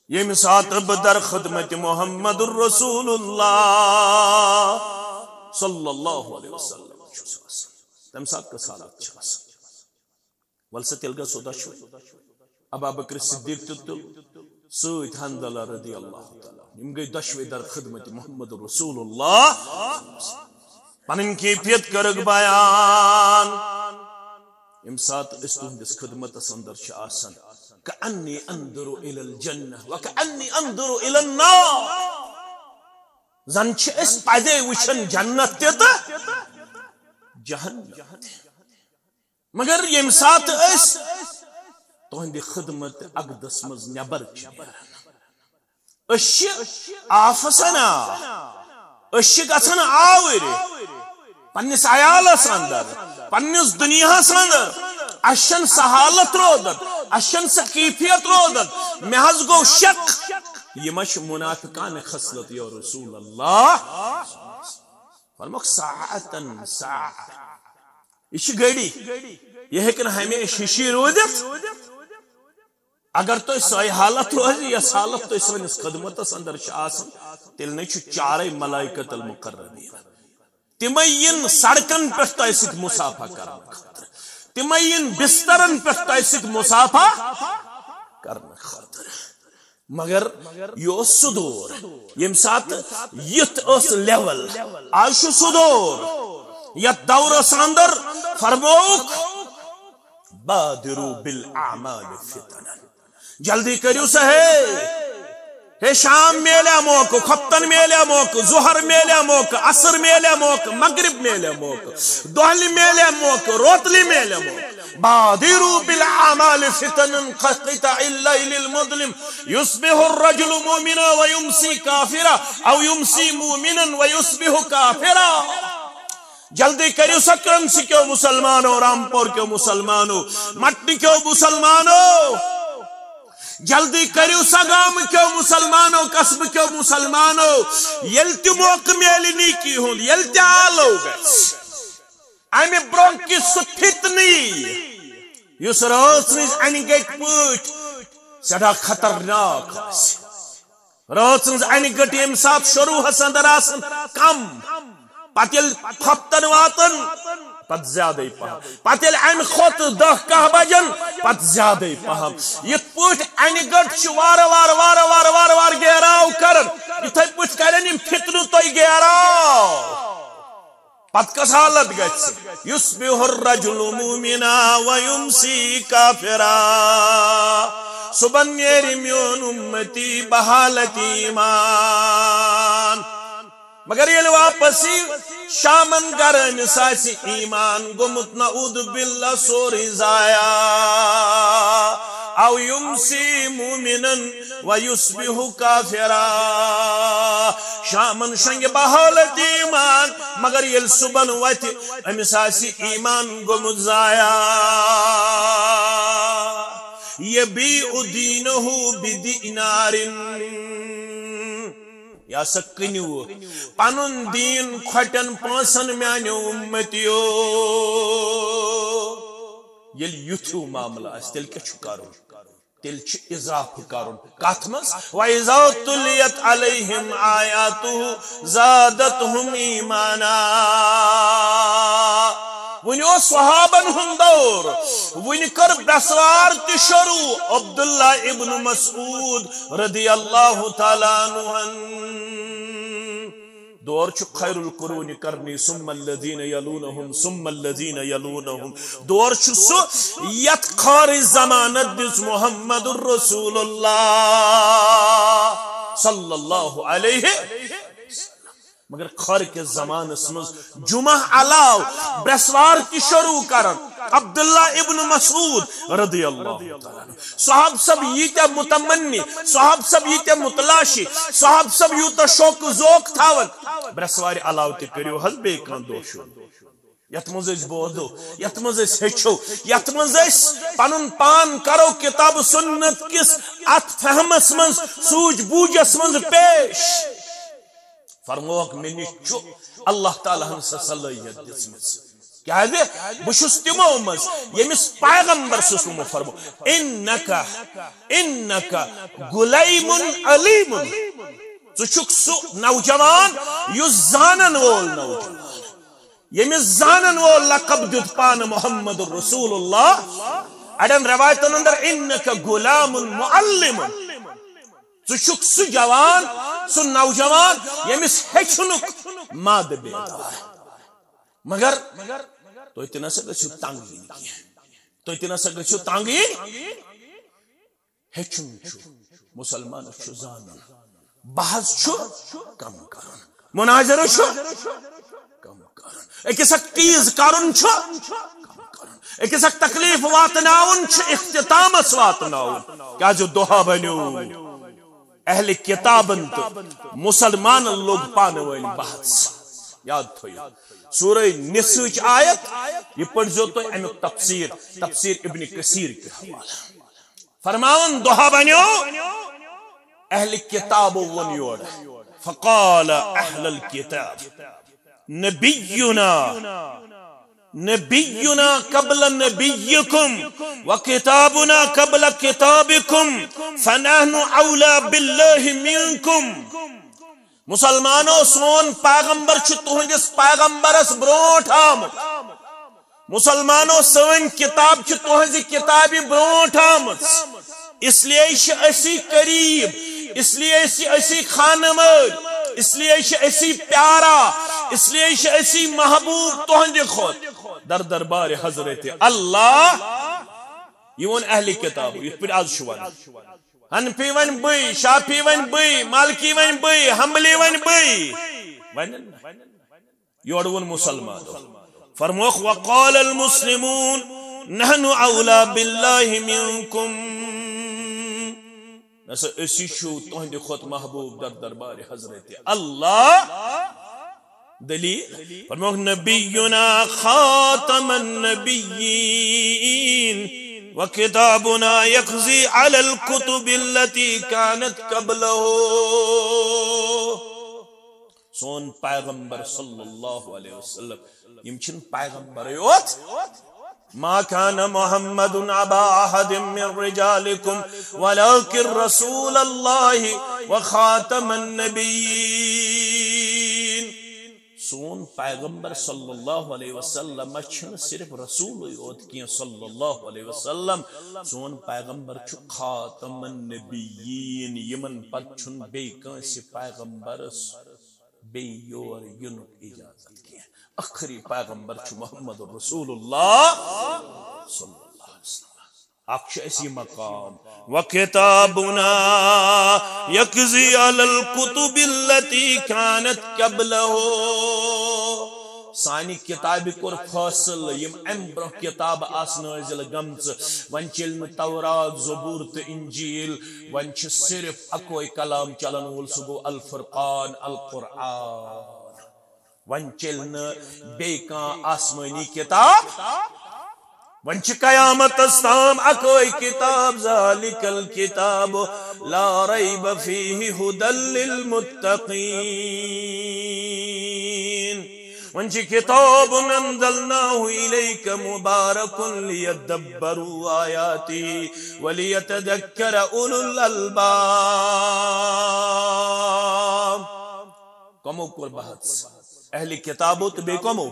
ییٚمہِ ساتہٕ بہٕ در خدمت محمد رسول اللہ صلی اللہ علیہ وسلم چھُس آسان، تَمہِ ساتہٕ کۄس حالت چھِ آسان؟ وَلہٕ سا تیٚلہِ گژھو دۄشوے۔ ابا بکر صدیق تہِ تُل سۭتۍ حنظلہ رضی اللہ تعالیٰ عنہ۔ یِم گٔے دۄشوے در خدمت محمد رسول اللہ۔ پنٕنۍ کیفیت کٔرٕکھ بیان۔ ییٚمہِ ساتہٕ أسۍ تُہنٛدِس خدمتس اندر چھِ آسان، کأنی انظر الی الجنہ و کأنی انظر الی النار۔ زن چھِ أسۍ پزے وٕچھان جنت تہِ تہٕ جہنم تہِ۔ مگر ییٚمہِ ساتہٕ أسۍ تُہنٛدِ خدمت اقدس منٛز نٮ۪بر چھِ نیران، أسۍ چھِ آفسن آ، أسۍ چھِ گژھان آوٕرۍ پننِس عیالس اندر، پننِس دُنیاہس اندر۔ اسہِ چھنہٕ سۄ حالت روزان، اسہِ چھنہٕ سۄ کیفیت روزان۔ مےٚ حظ گوٚو شک، یہِ ما چھِ منافقانہ خصلت یا رسول اللہ؟ فرموکھ ساعتن ساعہ۔ یہِ چھِ گٔڑی، یہِ ہیٚکہِ نہٕ ہمیشہِ ہِشی روٗزِتھ۔ اگر تۄہہِ سۄے حالت روزِ، یۄس حالت تُہۍ سٲنِس خدمتس اندر چھِ آسان، تیٚلہِ نَے چھُ چارے ملائکۃ المقربین۔ تِمے یِن سڑکن پٮ۪ٹھ تۄہہِ سۭتۍ مصافحہ کرنہٕ خٲطرٕ، تِمے یِن بسترن پٮ۪ٹھ تۄہہِ سۭتۍ مصافحہ کرنہٕ خٲطرٕ۔ مگر یہِ اوس سُہ دور، ییٚمہِ ساتہٕ یِتھ ٲس لیول۔ آز چھُ سُہ دور، یتھ دورس اندر فرمووُکھ، بادروا بالاعمال فتنا۔ جلدی کٔرِو سا ہے۔ ہے، شام میلیا موقعہٕ، خۄفتن میلیا موقعہٕ، ظہر میلیا موقعہٕ، عصر میلیا موقعہٕ، مغرب میلیا موقعہٕ، دۄہلہِ میلیا موقعہٕ، روتلہِ میلیا موقعہٕ۔ بادروا بالاعمال فتنا كقطع الليل المظلم يصبح الرجل مؤمنا ويمسي كافرا أو يمسي مؤمنا ويصبح كافرا۔ جلدی کٔرِو سا کرنسی کیو مسلمانو، رامپور کیو مسلمانو، مٹنہٕ کیو مسلمانو، جلدی کٔرِو سا گامہٕ کیو مسلمانو، قصبہٕ کیو مسلمانو، ییٚلہِ تہِ موقعہٕ میلہِ نیکی ہُنٛد، ییٚلہِ تہِ آلو گژھِ، امہِ برونٛہہ کہِ سُہ فتنہٕ یی، یُس رٲژ ہٕنٛز انہِ گٔٹۍ پٲٹھۍ سٮ۪ٹھاہ خطرناک آسہِ۔ رٲژ ہٕنٛز انہِ گٔٹۍ ییٚمہِ ساتہٕ شروٗعس اندر آسن کم، پتہٕ ییٚلہِ خۄفتن واتن، پتہٕ زیادے پہم۔ پتہٕ ییٚلہِ امہِ کھۄتہٕ دَہ کاہ بجن، پتہٕ زیادے پہم۔ یِتھ پٲٹھۍ انہِ گٔٹۍ چھِ وارٕ وارٕ، وارٕ وارٕ، وارٕ وارٕ گیراو کران، یِتھے پٲٹھۍ کرن یِم فتنہٕ تۄہہِ گیراو۔ پتہٕ کۄس حالت گژھِ؟ یصبح الرجل مؤمنا ویمسی کافرا۔ صبحن نیرِ میون امتی بحالت ایمان۔ مگر ییٚلہِ واپس یی شامن گرٕ، أمِس آسہِ ایمان گوٚمُت، نعوذ باللہ، سورُے ضایع۔ او یمسی مؤمنا ویصبح کافرا۔ شامن شنگہِ بحالت ایمان، مگر ییٚلہِ صبحن وتھِ، أمِس آسہِ ایمان گوٚمُت ضایع۔ یبیع دینہ بدینار۔ یا سا کٕنِو پنُن دیٖن کھۄٹٮ۪ن پونٛسن میانیو اُمتیو۔ ییٚلہِ یُتھ ہیوٗ معاملہٕ آسہِ، تیٚلہِ کیٛاہ چھُ کرُن؟ تیٚلہِ چھُ اضافہٕ کرُن۔ کتھ منٛز؟ وَإِذَا تُلِيَتْ عَلَيْهِمْ آيَاتُهُ زَادَتْهُمْ إِيمَانًا۔ وۄنۍ اوس صحابن ہُنٛد دور۔ وُنہِ کٔر برٛٮ۪سوار تہِ شروع۔ عبداللہ ابن مسعود رضی اللہ تعالیٰ عنہ۔ دور چھُ خیر القرون قرنی ثم الذین یلونہم ثم الذین یلونہم۔ دور چھُ سُہ یتھ خارج زمانت دِژ محمد رسول اللہ صلی اللہ علیہ۔ مگر خارج کِس زمانس منٛز جمعہ علاوٕ برٛٮ۪سوار تہِ شروع کران۔ عبداللہ ابن مسعود رضی اللہ تعالیٰ عنہ۔ صحاب سب ییٖتیٛاہ متمنی، صحاب سب ییٖتیٛاہ متلاشی، صحاب سب یوٗتاہ شوق ذوق تھاوان، برٛٮ۪سوارِ علاوٕ تہِ کٔرِو حظ بیٚیہِ کانٛہہ دۄہ شروع۔ یتھ منٛز أسۍ بوزو، یتھ منٛز أسۍ ہیٚچھو، یتھ منٛز أسۍ پنُن پان کرو کتاب سنت کِس اتھ فہمس منٛز، سوٗجھ بوٗجھس منٛز پیش۔ فرمووکھ، مےٚ نِش چھُ اللہ تعالیٰ ہن سۄ صلٲحیت دِژمٕژ۔ کیازِ؟ بہٕ چھُس تِمو منٛز، ییٚمِس پیغمبر صلی اللہ علیہ وسلم فرمو، "انک، انک غلیم علیم"۔ ژٕ چھُکھ سُہ نوجوان یُس زانن وول نوجوان، ییٚمِس زانن وول لقب دیُت پانہٕ محمد رسول اللہ۔ اڑٮ۪ن روایتن اندر، "انک غلام معلم"۔ ژٕ چھُکھ سُہ جوان، سُہ نوجوان، ییٚمِس ہیٚچھنُک مادٕ بیدار۔ مگر تُہۍ تہِ نسا گٔژھِو تنگ یِنۍ کینٛہہ۔ تُہۍ تہِ نسا گٔژھِو تنگ یِنۍ۔ ہیٚچھُن چھُ، مُسلمانس چھُ زانُن۔ بحث چھُ کم کرُن۔ مناظرٕ چھُ کم کرُن۔ أکِس اکھ تیز کرُن چھُ کم کرُن۔ أکِس اکھ تکلیف واتناوُن چھُ اختتامس واتناوُن۔ کیازِ دۄہا بنیو اہل کتابن تہٕ مسلمانن لوٚگ پانہٕ وٲنۍ بحث۔ یاد تھٲیِو، سورہ نساء چ آیت، یہِ پٔرزیو تُہۍ امیُک تفسیر، تفسیر ابن کثیر کے حوالہ۔ فرماوان دۄہا بنیو، اہل کتابو ووٚن یورٕ، فقال اہل الکتاب، نبینا، نبینا قبل نبیکم، و کتابنا قبل کتابکم، فنحن اولا باللہ منکم۔ مسلمانو، سون پیغمبر چھُ تُہنٛدِس پیغمبرس برونٛٹھ آمُت۔ مسلمانو، سٲنۍ کتاب چھِ تُہنٛزِ کتابہِ برونٛٹھ آمٕژ۔ اس لیے چھِ أسی قریب، اس لیے چھِ أسی خانہٕ مٲلۍ، اس لیے چھِ أسی پیارا، اس لیے چھِ أسی محبوب تُہنٛدِ کھۄتہٕ۔ در دربارِ حضرت اللہ۔ یہِ ووٚن اہلِ کتابو، یِتھ پٲٹھۍ از چھُ ونان۔ حنفی ونہِ بٕے، شافعی ونہِ بٕے، مالکی ونہِ بٕے، حنبلی ونہِ بٕے۔ ونہِ نہ۔ یورٕ ووٚن مسلمانو۔ فرموکھ، وقال المسلمون نحن اولا باللہ منکم۔ نسا أسی چھِو تُہنٛدِ کھۄتہٕ محبوب در دربارِ حضرت اللہ۔ دلیل، فرموکھ، نبینا خاتم النبیین و کتابنا یقضی علی الکتب التی کانت قبلہ۔ سون پیغمبر صلی اللہ علیہ وسلم، یِم چھِنہٕ پیغمبرٕے یوت۔ ما کان محمد ابا احد من رجالکم ولکن رسول اللہ و خاتم النبیین۔ سون پیغمبر صلی اللہ علیہ وسلم چھُنہٕ صرف رسولٕے یوت کینٛہہ صلی اللہ علیہ وسلم، سون پیغمبر چھُ خاتم النبیین، یِمن پتہٕ چھُنہٕ بیٚیہِ کٲنٛسہِ پیغمبرس بیٚیہِ یور یِنُک اجازت کینٛہہ۔ ٲخری پیغمبر چھُ محمد رسول اللہ صلی اللہ علیہ وسلم۔ اکھ چھُ اَسہِ یہِ مقام، وکتابنا یقضی علی الکتب التی کانت قبلہ۔ سانہِ کتابہِ کوٚر فٲصلہٕ، یِم امہِ برونٛہہ کتابہٕ آسہٕ نٲزِل گٔمژٕ، وۄنۍ چیٚلہِ نہٕ تورات، زبور تہٕ انجیل، وۄنۍ چھِ صرف اکوے کلام چلن وول، سُہ گوٚو الفرقان، القرآن۔ وۄنۍ چیٚلہِ نہٕ بیٚیہِ کانٛہہ آسمٲنی کتاب۔ وۄنۍ چھِ قیامتس تام اکوے کتاب، ذالک الکتاب لا ریب فیہ ھدی للمتقین۔ وۄنۍ چھِ کتاب انزلناہ الیک مبارک لیدبروا آیاتہ ولیتذکر اولو الالباب۔ کمو کوٚر بحث؟ اہلِ کتابو تہٕ بیٚیہِ کمو؟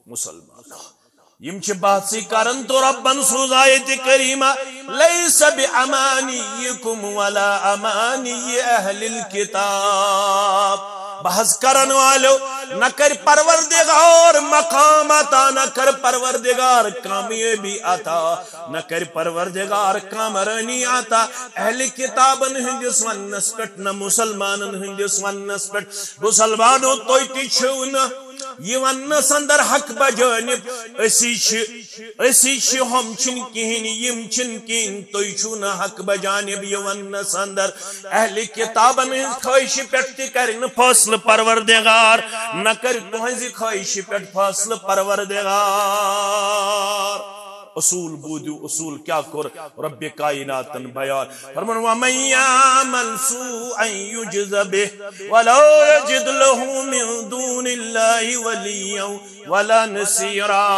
مسلمانو۔ یِم چھِ بحثٕے کران تہٕ رۄبن سوٗز آیتِ کریمہ، "لیس بامانیکم ولا امانی اہل الکتاب۔" بحث کرن والو، نہ کرِ پروردگار مقام عطا، نہ کرِ پروردگار کامیٲبی عطا، نہ کرِ پروردگار کامرٲنی عطا اہل کتابن ہٕنٛدِس وننس پٮ۪ٹھ، نہ مسلمانن ہٕنٛدِس وننس پٮ۪ٹھ۔ مسلمانو، تُہۍ تہِ چھِو نہٕ یہِ وننس اندر حق بجانب، أسی چھِ، أسی چھِ، ہُم چھِنہٕ کِہیٖنۍ، یِم چھِنہٕ کِہیٖنۍ، تُہۍ چھِو نہٕ حق بجانب یہِ وننس اندر۔ اہل کتابن ہٕنٛز خٲہشہِ پٮ۪ٹھ تہِ کرِ نہٕ فٲصلہٕ پروردگار، نہ کرِ تُہنٛزِ خٲہشہِ پٮ۪ٹھ فٲصلہٕ پروردگار۔ اصوٗل بوٗزِو، اصوٗل کیٛاہ کوٚر رۄبِ کایناتن بیان؟ فرمووُن، "ومن یعمل سوءا یجز بہ ولا یجد لہ من دون اللہ ولیا ولا نصیرا۔"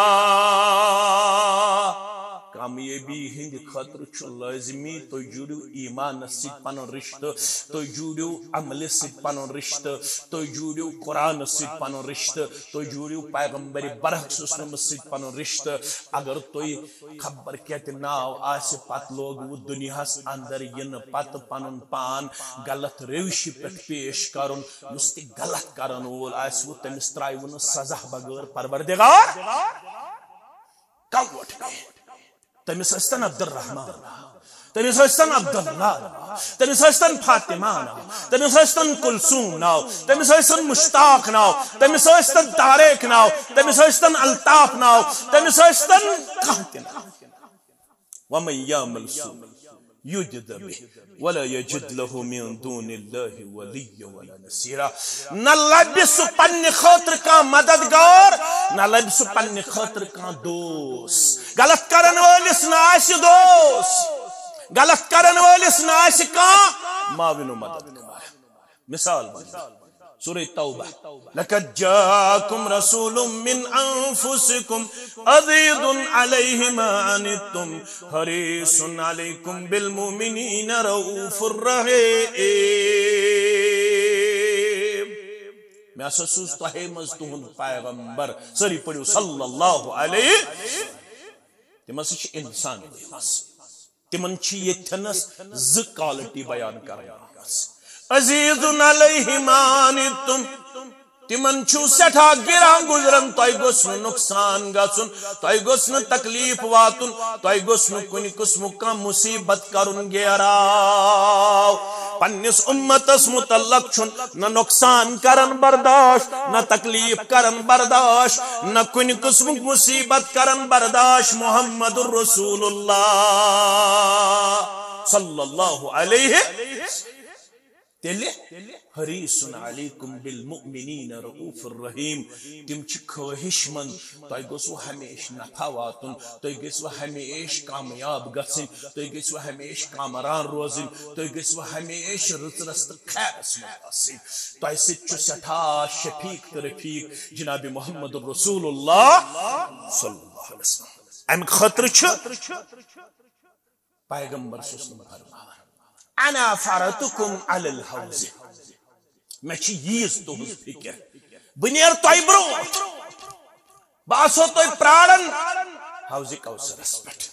کامیٲبی ہٕنٛدِ خٲطرٕ چھُ لٲزمی تُہۍ جوٗڑِو ایٖمانس سۭتۍ پنُن رِشتہٕ، تُہۍ جوٗڑِو عملہِ سۭتۍ پنُن رِشتہٕ، تُہۍ جوٗڑِو قرآنس سۭتۍ پنُن رِشتہٕ، تُہۍ جوٗڑِو پیغمبر برحق صلی اللہ علیہ وسلمس سۭتۍ پنُن رِشتہٕ۔ اگر تُہۍ خبر کیٛاہ تہِ ناو آسہِ، پتہٕ لوگوٕ دُنیاہس اندر یِنہٕ پتہٕ پنُن پان غلط روشہِ پٮ۪ٹھ پیش کرُن، یُس تہِ غلط کرن وول آسِوٕ، تٔمِس ترٛاوِوٕ نہٕ سزا بغٲر پروردگار۔ کم ووٹ پے۔ تٔمِس ٲسۍتن عبدالرحمان ناو، تٔمِس ٲسۍتن عبداللہ ناو، تٔمِس ٲسۍتن فاطمہ ناو، تٔمِس ٲسۍتن کلثوم ناو، تٔمِس ٲسۍتن مشتاق ناو، تٔمِس ٲسۍتن طارق ناو، تٔمِس ٲسۍتن الطاف ناو، تٔمِس ٲسۍتن کانٛہہ تہِ ناو۔ ومن یعمل سوءا یجز بہ ولا یجد لہ من دون اللہ ولیا ولا نصیرا۔ نہ لبہِ سُہ پننہِ خٲطرٕ کانٛہہ مددگار، نہ لبہِ سُہ پننہِ خٲطرٕ کانٛہہ دوست۔ غلط کرن وٲلِس نہ آسہِ دوست، غلط کرن وٲلِس نہ آسہِ کانٛہہ معاون و مددگار۔ مثال بنہِ۔ سورہ توبہ، "لقد جاءکم رسول من انفسکم عزیز علیہ ما عنتم حریص علیکم بالمؤمنین رؤوف الرحیم۔" مےٚ ہسا سوٗز تۄہے منٛز تُہُنٛد پیغمبر۔ سٲری پٔرِو صلی اللہ علیہ۔ تِم ہسا چھِ انسان۔ تِمن چھِ ییٚتھٮ۪نس زٕ quality بیان کرنہٕ آمٕژ۔ عزیز علیہ ما عنتم، تِمن چھُ سٮ۪ٹھاہ گِران گُزران، تۄہہِ گوٚژھ نہٕ نۄقصان گژھُن، تۄہہِ گوٚژھ نہٕ تکلیف واتُن، تۄہہِ گوٚژھ نہٕ کُنہِ قٕسمُک کانٛہہ مُصیبت کرُن گیراو۔ پننِس اُمتس متعلق چھُنہٕ نہ نۄقصان کرن برداشت، نہ تکلیف کرن برداشت، نہ کُنہِ قٕسمُک مُصیبت کرن برداشت۔ محمد رسول اللہ صلی اللہ علیہ۔ تیٚلہِ حریص علیکم بالمؤمنین رؤوف الرحیم۔ تِم چھِ خٲہِش مند، تۄہہِ گوٚژھوٕ ہمیشہِ نفع واتُن، تُہۍ گٔژھوٕ ہمیشہِ کامیاب گژھٕنۍ، تُہۍ گٔژھوٕ ہمیشہِ کامران روزٕنۍ، تُہۍ گٔژھوٕ ہمیشہِ رٕژرس تہٕ خیرس منٛز آسٕنۍ۔ تۄہہِ سۭتۍ چھُ سٮ۪ٹھاہ شفیق تہٕ رفیق جناب محمد رسول اللہ صلی اللہ علیہ وسلم۔ امہِ خٲطرٕ چھُ پیغمبر صلی اللہ علیہ وسلم فرماوان، "انا فرطکم علی الحوض"، مےٚ چھِ ییٖژ تُہٕنٛز فکر، بہٕ نیرٕ تۄہہِ برونٛٹھ، بہٕ آسو تۄہہِ پراران حوض کوثرس پٮ۪ٹھ۔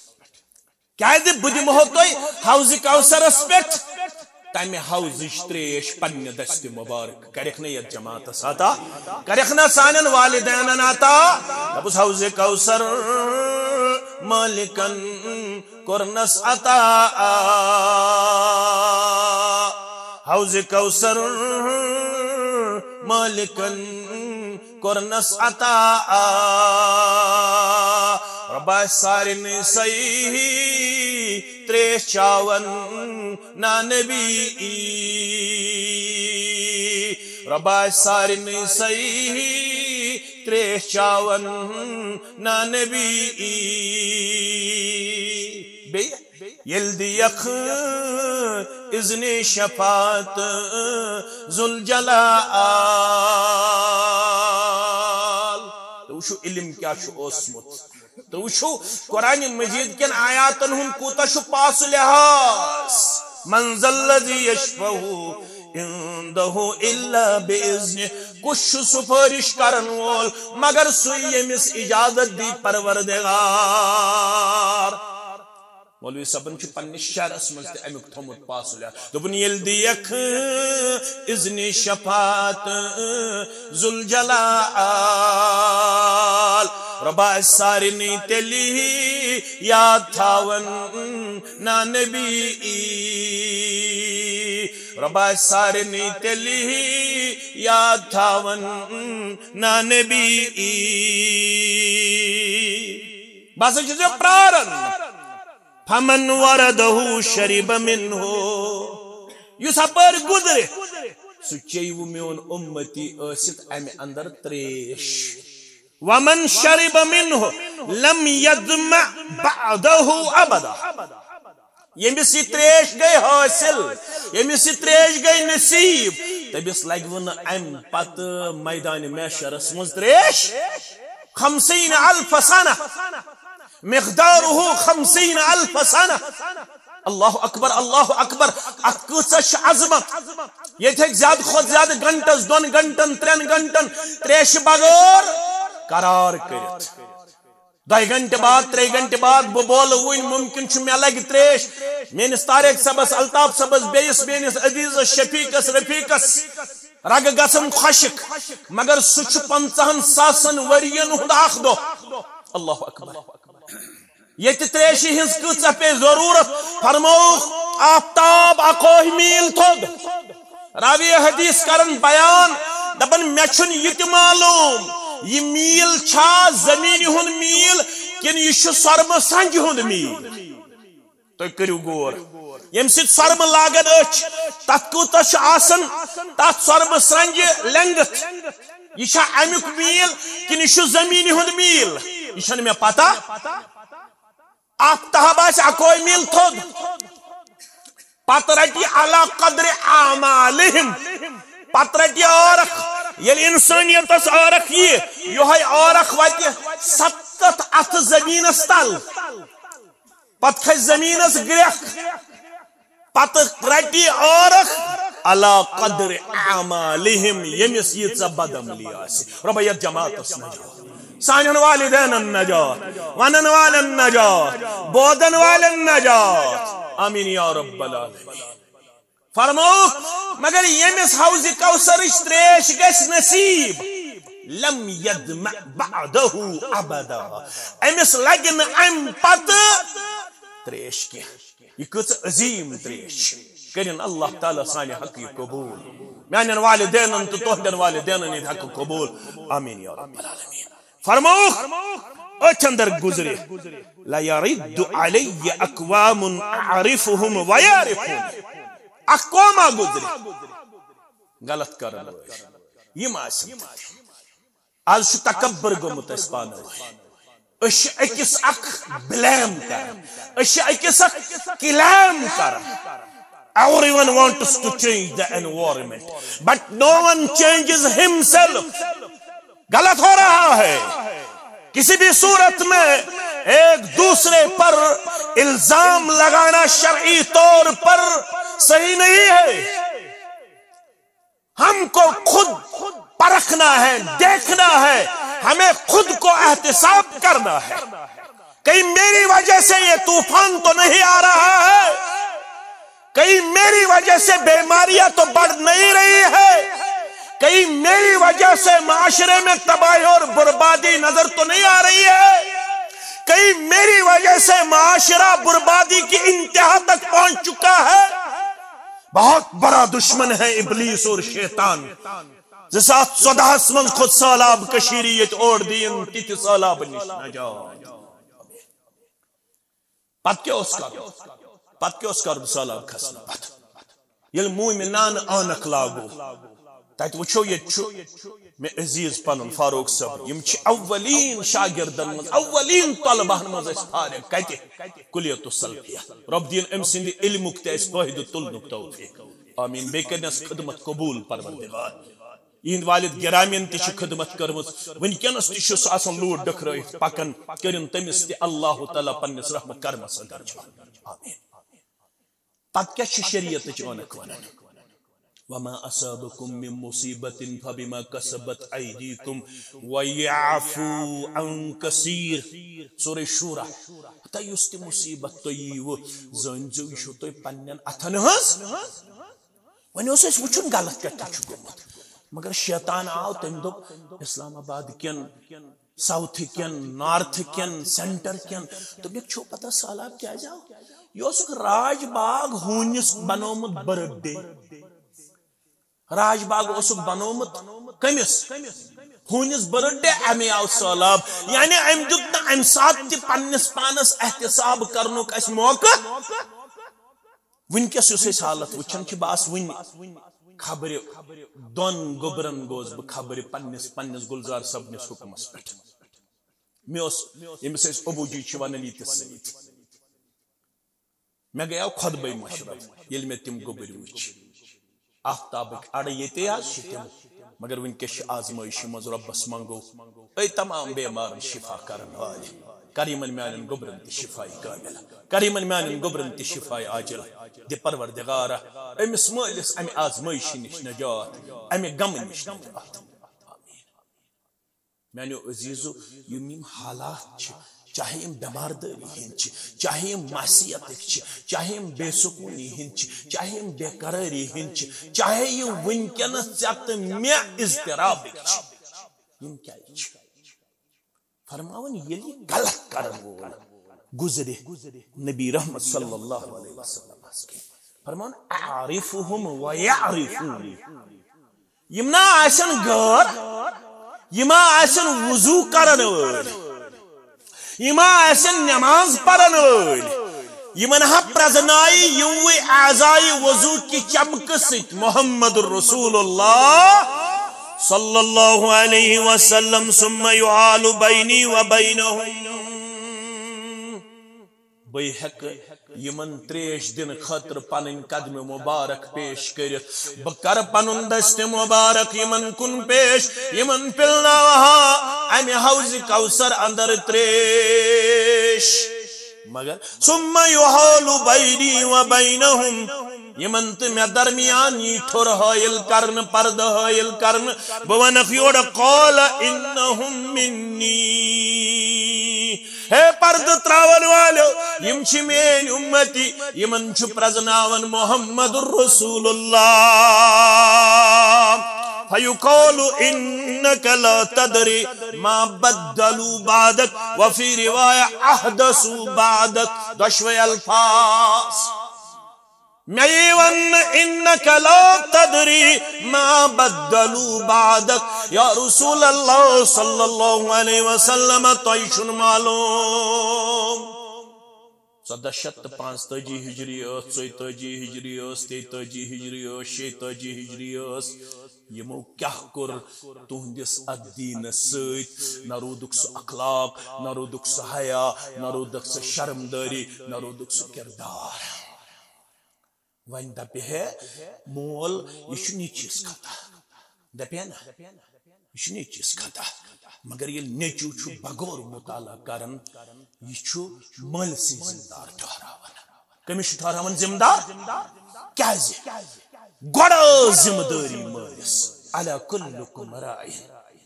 کیازِ بہٕ دِمہو تۄہہِ حوض کوثرس پٮ۪ٹھ تمہِ حوضٕچ تریش پننہِ دستِ مبارک۔ کرکھ نہ یتھ جماعتس عطا، کرکھ نہ سانٮ۪ن والدینن عطا۔ دوٚپُس، حوض کوثر مالکن کوٚرنس عطا، حوض کوثر مالکن کوٚرنس عطا۔ رۄبا سارنٕے صحیح تریش چاون نا نبی۔ رۄبا سارنٕے صحیح تریش چاون نا نبی۔ بیٚیہِ ییٚلہِ دِیَکھ اذنِ شفاعت ذوالجلال۔ تُہۍ وٕچھِو علم کیٛاہ چھُ اوسمُت۔ تُہۍ وٕچھِو قرآن مجید کٮ۪ن آیاتن ہُنٛد کوٗتاہ چھُ پاس و لحاظ۔ من ذا الذی یشفع عندہ الا باذنہ۔ کُس چھُ سفٲرِش کرن وول مگر سُے ییٚمِس اجازت دی پروردگار؟ مولوی صٲبن چھُ پننِس شعرس منٛز تہِ امیُک تھوٚمُت پاسُل یاد۔ دوٚپُن، ییٚلہِ دِیَکھ اذنِ شفاعت ذوالجلال، رۄبا آسہِ سارنٕے تیٚلی یاد تھاوان نا نبی ای۔ رۄبا آسہِ سارنٕے تیٚلی یاد تھاوان نا نبی ای۔ بہٕ ہسا چھُس یہِ پراران۔ فمن وردہ شرب منہ، یُس ہپٲرۍ گُزرِ، سُہ چیٚیہِ وۄنۍ میون اُمتی ٲسِتھ امہِ اندر تریش۔ ومن شرب منہ لم یظمأ بعدہ ابدا۔ ییٚمِس یہِ تریش گٔے حٲصِل، ییٚمِس یہِ تریش گٔے نصیب، تٔمِس لگہِ وۄنۍ نہٕ امہِ پتہٕ میدانِ محشرس منٛز تریش۔ خمسین الف سنہ، مقدارہ خمسین الف سنہ۔ اللہ اکبر، اللہ اکبر۔ اتھ کۭژاہ چھِ عظمت۔ ییٚتہِ ہیٚکہِ زیادٕ کھۄتہٕ زیادٕ گھنٹس، دۄن گھنٹن، ترٛٮ۪ن گھنٹن تریشہِ بغٲر قرار کٔرِتھ۔ دۄیہِ گھنٹہِ بعد، ترٛیٚیہِ گھنٹہِ بعد بہٕ بولہٕ وُنہِ، ممکن چھُ مےٚ لگہِ تریش۔ میٲنِس طارق صٲبس، الطاف صٲبس، بیٚیِس میٲنِس عزیزس، شفیقس، رفیقس رگہٕ گژھن خۄشک، مگر سُہ چھُ پنٛژاہن ساسن ؤرین ہُنٛد اکھ دۄہ۔ اللہ اکبر۔ ییٚتہِ تریشہِ ہٕنٛز کۭژاہ پیٚیہِ ضروٗرت، فرمووُکھ، آفتاب اکوے میٖل تھوٚد۔ راوی حدیث کرن بیان، دپان، مےٚ چھُنہٕ یہِ تہِ معلوم، یہِ میٖل چھا زمینہِ ہُنٛد میٖل کِنہٕ یہِ چھُ سۄرمہٕ سرٛنٛگہِ ہُنٛد میٖل؟ تُہۍ کٔرِو غور، ییٚمہِ سۭتۍ سۄرمہٕ لاگن أچھ، تتھ کوٗتاہ چھُ آسان، تتھ سۄرمہٕ سرٛنٛگہِ length، یہِ چھا امیُک میٖل کِنہٕ یہِ چھُ زمینہِ ہُنٛد میٖل؟ یہِ چھَنہٕ مےٚ پتہ۔ آفتاب آسہِ اکوے میٖل تھوٚد، پتہٕ رٹہِ علی قدر اعمالہم، پتہٕ رٹہِ عٲرق۔ ییٚلہِ انسٲنیتس عٲرق ییہِ، یِہوٚے عٲرق وتہِ ستتھ اتھٕ زمینس تل، پتہٕ کھسہِ زمینس گرٛکھ، پتہٕ رٹہِ عٲرق علی قدر اعمالہم، ییٚمِس ییٖژاہ بدعملی آسہِ۔ رۄبا یتھ جماعتس نجات، سانٮ۪ن والدینن نجات، ونن والٮ۪ن نجات، بوزن والٮ۪ن نجات۔ آمین یا رب العالمین۔ فرمووُکھ، مگر ییٚمِس حوضِ کوثرٕچ تریش گژھِ نصیب، لم یظمأ بعدہ ابدا، أمِس لگہِ نہٕ امہِ پتہٕ تریش کینٛہہ۔ یہِ کۭژاہ عظیٖم تریش چھِ۔ کٔرِن اللہ تعالیٰ سانہِ حقہٕ یہِ قبوٗل۔ میانٮ۪ن والدینن تہٕ تُہنٛدٮ۪ن والدینن ہٕنٛدِ حقہٕ قبوٗل۔ آمین یا رب العالمین۔ فرمووُکھ، أتھۍ اندر گُزرِ، لیرد علی اقوام اعرفہم ویعرفونی۔ اکھ قوما گُزرِ غلط کرن وٲلۍ، یِم آسن۔ از چھُ تکبر گوٚمُت اَسہِ پانہٕ ؤنۍ۔ أسۍ چھِ أکِس اکھ blame کران، أسۍ چھِ أکِس اکھ claim کران۔ Everyone wants to change the environment, but no one changes himself. غلط ہو رہا ہے۔ کسی بھی صورت میں ایک دوسرے پر الزام لگانا شرعی طور پر صحیح نہیں ہے۔ ہم کو خود پرکھنا ہے، دیکھنا ہے، ہمیں خود کو احتساب کرنا ہے۔ کہیں میری وجہ سے یہ طوفان تو نہیں آ رہا ہے؟ کہیں میری وجہ سے بیماریاں تو بڑھ نہیں رہی ہے؟ کہیں میری وجہ سے معاشرے میں تباہی اور بربادی نظر تو نہیں آ رہی ہے؟ کہیں میری وجہ سے معاشرہ بربادی کی انتہا تک پہنچ چکا ہے؟ بہت بڑا دشمن ہے ابلیس اور شیطان۔ زٕ ساس ژۄدہس منٛز کھوٚت سہلاب کٔشیٖرِ ییٚتہِ، اور دِیِن تِتہِ سہلابہٕ نِش نجات۔ پتہٕ کیٛاہ اوس کرُن؟ پتہٕ کیٛاہ اوس کرُن سہلاب کھسنہٕ پتہٕ؟ ییٚلہِ مومنانہٕ عٲنکھ لاگو، تتہِ وٕچھو، ییٚتہِ چھُ مےٚ عزیز پنُن فاروق صٲب، یِم چھِ اولین شاگردن منٛز، اولین طلبہن منٛز ٲسۍ فارغ۔ کتہِ؟ کلیت السلفیہ۔ رۄب دِیِن أمۍ سٕنٛدِ علمُک تہِ اَسہِ فٲیدٕ تُلنُک توفیق۔ آمین۔ بیٚیہِ کٔرنَس خدمت قبول پروردگار۔ یِہِنٛدۍ والد گرامین تہِ چھِ خدمت کٔرمٕژ، وٕنکیٚنَس تہِ چھُ سُہ آسان لوٗر ڈٔکھرٲیِتھ پکان، کٔرِن تٔمِس تہِ اللہ تعالیٰ پننِس رحمت کرمس اندر جان۔ آمین۔ پتہٕ کیٛاہ چھِ شریعتٕچ عٲنکھ ونان؟ وما اصابکم من مصیبۃ فبما کسبت ایدیکم ویعفو عن کثیر۔ سورہ شورا۔ ہتا یُس تہِ مصیبت تۄہہِ ییٖوٕ، زٲنۍ زیو، یہِ چھُو تۄہہِ پننٮ۪ن اتھن ہٕنٛز۔ وۄنۍ اوس اَسہِ وٕچھُن غلط کتہِ چھُ گوٚمُت، مگر شیطان آو، تٔمۍ دوٚپ اسلام آباد کٮ۪ن، ساؤتھ کٮ۪ن، نارتھ کٮ۪ن، سینٹر کٮ۪ن۔ دوٚپنکھ، چھو پتہ سہلاب کیازِ آو؟ یہِ اوسُکھ راج باغ ہوٗنِس بنومُت برتھ ڈے۔ راج باغ اوسُکھ بنومُت کٔمِس؟ ہوٗنِس برتھ ڈے، اَمے آو سہلاب۔ یعنی أمۍ دیُت نہٕ اَمہِ ساتہٕ تہِ پننِس پانس احتساب کرنُک اَسہِ موقعہٕ۔ وٕنکیٚس یُس أسۍ حالت وٕچھان چھِ، بہٕ آس وٕنہِ خبرِ دۄن گوٚبرن گوس بہٕ، خبرِ پننِس، پننِس گُلزار صٲبنِس حُکمس پٮ۪ٹھ۔ مےٚ اوس، ییٚمِس أسۍ ابوٗ جی چھِ ونان، ییٚتہِ سۭتۍ۔ مےٚ گٔیو خۄطبَے مشرف، ییٚلہِ مےٚ تِم گوٚبٕرۍ وٕچھ۔ آفتابٕکۍ اَڑٕ ییٚتے حظ چھِ تِم، مگر وٕنکیٚس چھِ آزمٲیشہِ منٛز۔ رۄبَس منٛگو، اے تمام بیمارن شفا کرن وٲلۍ، کر یِمن میانٮ۪ن گوٚبرن تہِ شفاے کاملہ، کر یِمن میانٮ۪ن گوٚبرن تہِ شفاے عاجلہ۔ دِ پروردگارا أمِس مٲلِس امہِ آزمٲیشہِ نِش نجات، امہِ غمہٕ نِش نجات۔ آمین۔ میانیو عزیزو، یِم یِم حالات چھِ، چاہے یِم بٮ۪مار دٲری ہٕنٛدۍ چھِ، چاہے یِم معصیتٕکۍ چھِ، چاہے یِم بے سکوٗنی ہٕنٛدۍ چھِ، چاہے یِم بے قرٲری ہٕنٛدۍ چھِ، چاہے یِم وٕنکیٚنس ژےٚ تہٕ مےٚ اضطرابٕکۍ چھِ، یِم کیازِ چھِ؟ فرماوان، ییٚلہِ یہِ غلط کرن وول گُزرِ نبی رحمت صلی اللہ علیہ وسلم، فرماوان، اعرفہم و یعرفونی۔ یِم نا آسن غٲر، یِم آسن وضو کرن وٲلۍ، یِم آسن نماز پرن وٲلۍ، یِمن ہا پرزنایہِ یِموٕے اعضایہِ وضو کہِ چمکہٕ سۭتۍ محمد رسول اللہ صلی اللہ علیہ وسلم، ثم یحال بینی و بینہم۔ بہٕ ہیٚکہٕ یِمن تریش دِنہٕ خٲطرٕ پنٕنۍ قدمہِ مبارک پیش کٔرِتھ۔ بہٕ کرٕ پنُن دستِ مبارک یِمن کُن پیش، یِمن پِلناوہا امہِ حوض کوثر اندر تریش۔ مگر ثم یحال بینی و بینہم، یِمن تہٕ مےٚ درمیان یی ٹھوٚر حٲیِل کرنہٕ، پردٕ حٲیِل کرنہٕ۔ بہٕ ونکھ یورٕ، قال انہم منی۔ ہے پردٕ تراون والٮ۪و، یِم چھِ میٲنۍ اُمتی، یِمن چھُ پرزناوان محمد رسول اللہ۔ فیقال انک لا تدری ما بدلوا بعدک، وفی روایہ احدثوا بعدک، دۄشوے الفاظ۔ مےٚ یی وننہٕ، انک لا تدری ما بدلوا بعدک، یا رسول اللہ صلی اللہ علیہ وسلم، تۄہہِ چھُنہٕ معلوم۔ ژۄدہ شیٚتھ تہٕ پانٛژتٲجی ہجری ٲس، ژۄیتٲجی ہجری ٲس، تیتٲجی ہجری ٲس، شیٚتٲجی ہجری ٲس، یِمو کیٛاہ کوٚر تُہنٛدِس اتھ دیٖنس سۭتۍ؟ نہ روٗدُکھ سُہ اخلاق، نہ روٗدُکھ سُہ حیا، نہ روٗدُکھ سُہ شرمدٲری، نہ روٗدُکھ سُہ کردار۔ وۄنۍ دپہِ ہے مول، یہِ چھُ نیٚچوِس خطا۔ دپہِ ہے نہ، یہِ چھُ نیٚچوِس خطا۔ مگر ییٚلہِ نیٚچو چھُ بغور مطالعہ کران، یہِ چھُ مٲلۍ سٕنٛدۍ ذمہٕ دار ٹھہراوان۔ کٔمِس چھُ ٹھہراوان ذمہٕ دار؟ کیازِ؟ گۄڈٕ ٲس ذمہٕ دٲری مٲلِس، الا کلکم راع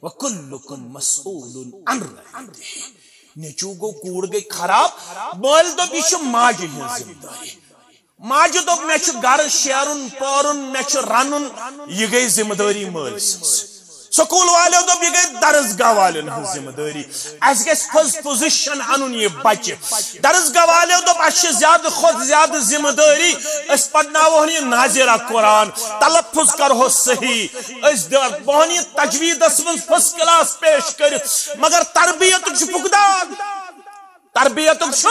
و کلکم مسئول عن رعیتہ۔ نیٚچو گوٚو، کوٗر گٔے خراب، مٲلۍ دوٚپ، یہِ چھِ ماجہِ ہٕنٛز ذمہٕ دٲری۔ ماجہِ دوٚپ، مےٚ چھُ گرٕ شیرُن، پٲرُن، مےٚ چھُ رنُن، یہِ گٔے ذمہٕ دٲری مٲلۍ سٕنٛز۔ سکوٗل والیو دوٚپ، یہِ گٔے درسگاہ والٮ۪ن ہٕنٛز ذمہٕ دٲری۔ اَسہِ گژھِ first position اَنُن یہِ بچہِ۔ درسگاہ والیو دوٚپ، اَسہِ چھِ زیادٕ کھۄتہٕ زیادٕ ذمہٕ دٲری، أسۍ پرناوہون یہِ ناظرہ قرآن، تلفظ کرہوس صحیح، أسۍ دِمہون یہِ تجویٖدس منٛز first class پیش کٔرِتھ، مگر تربیتُک چھُ فقدان، تربیتُک چھُ۔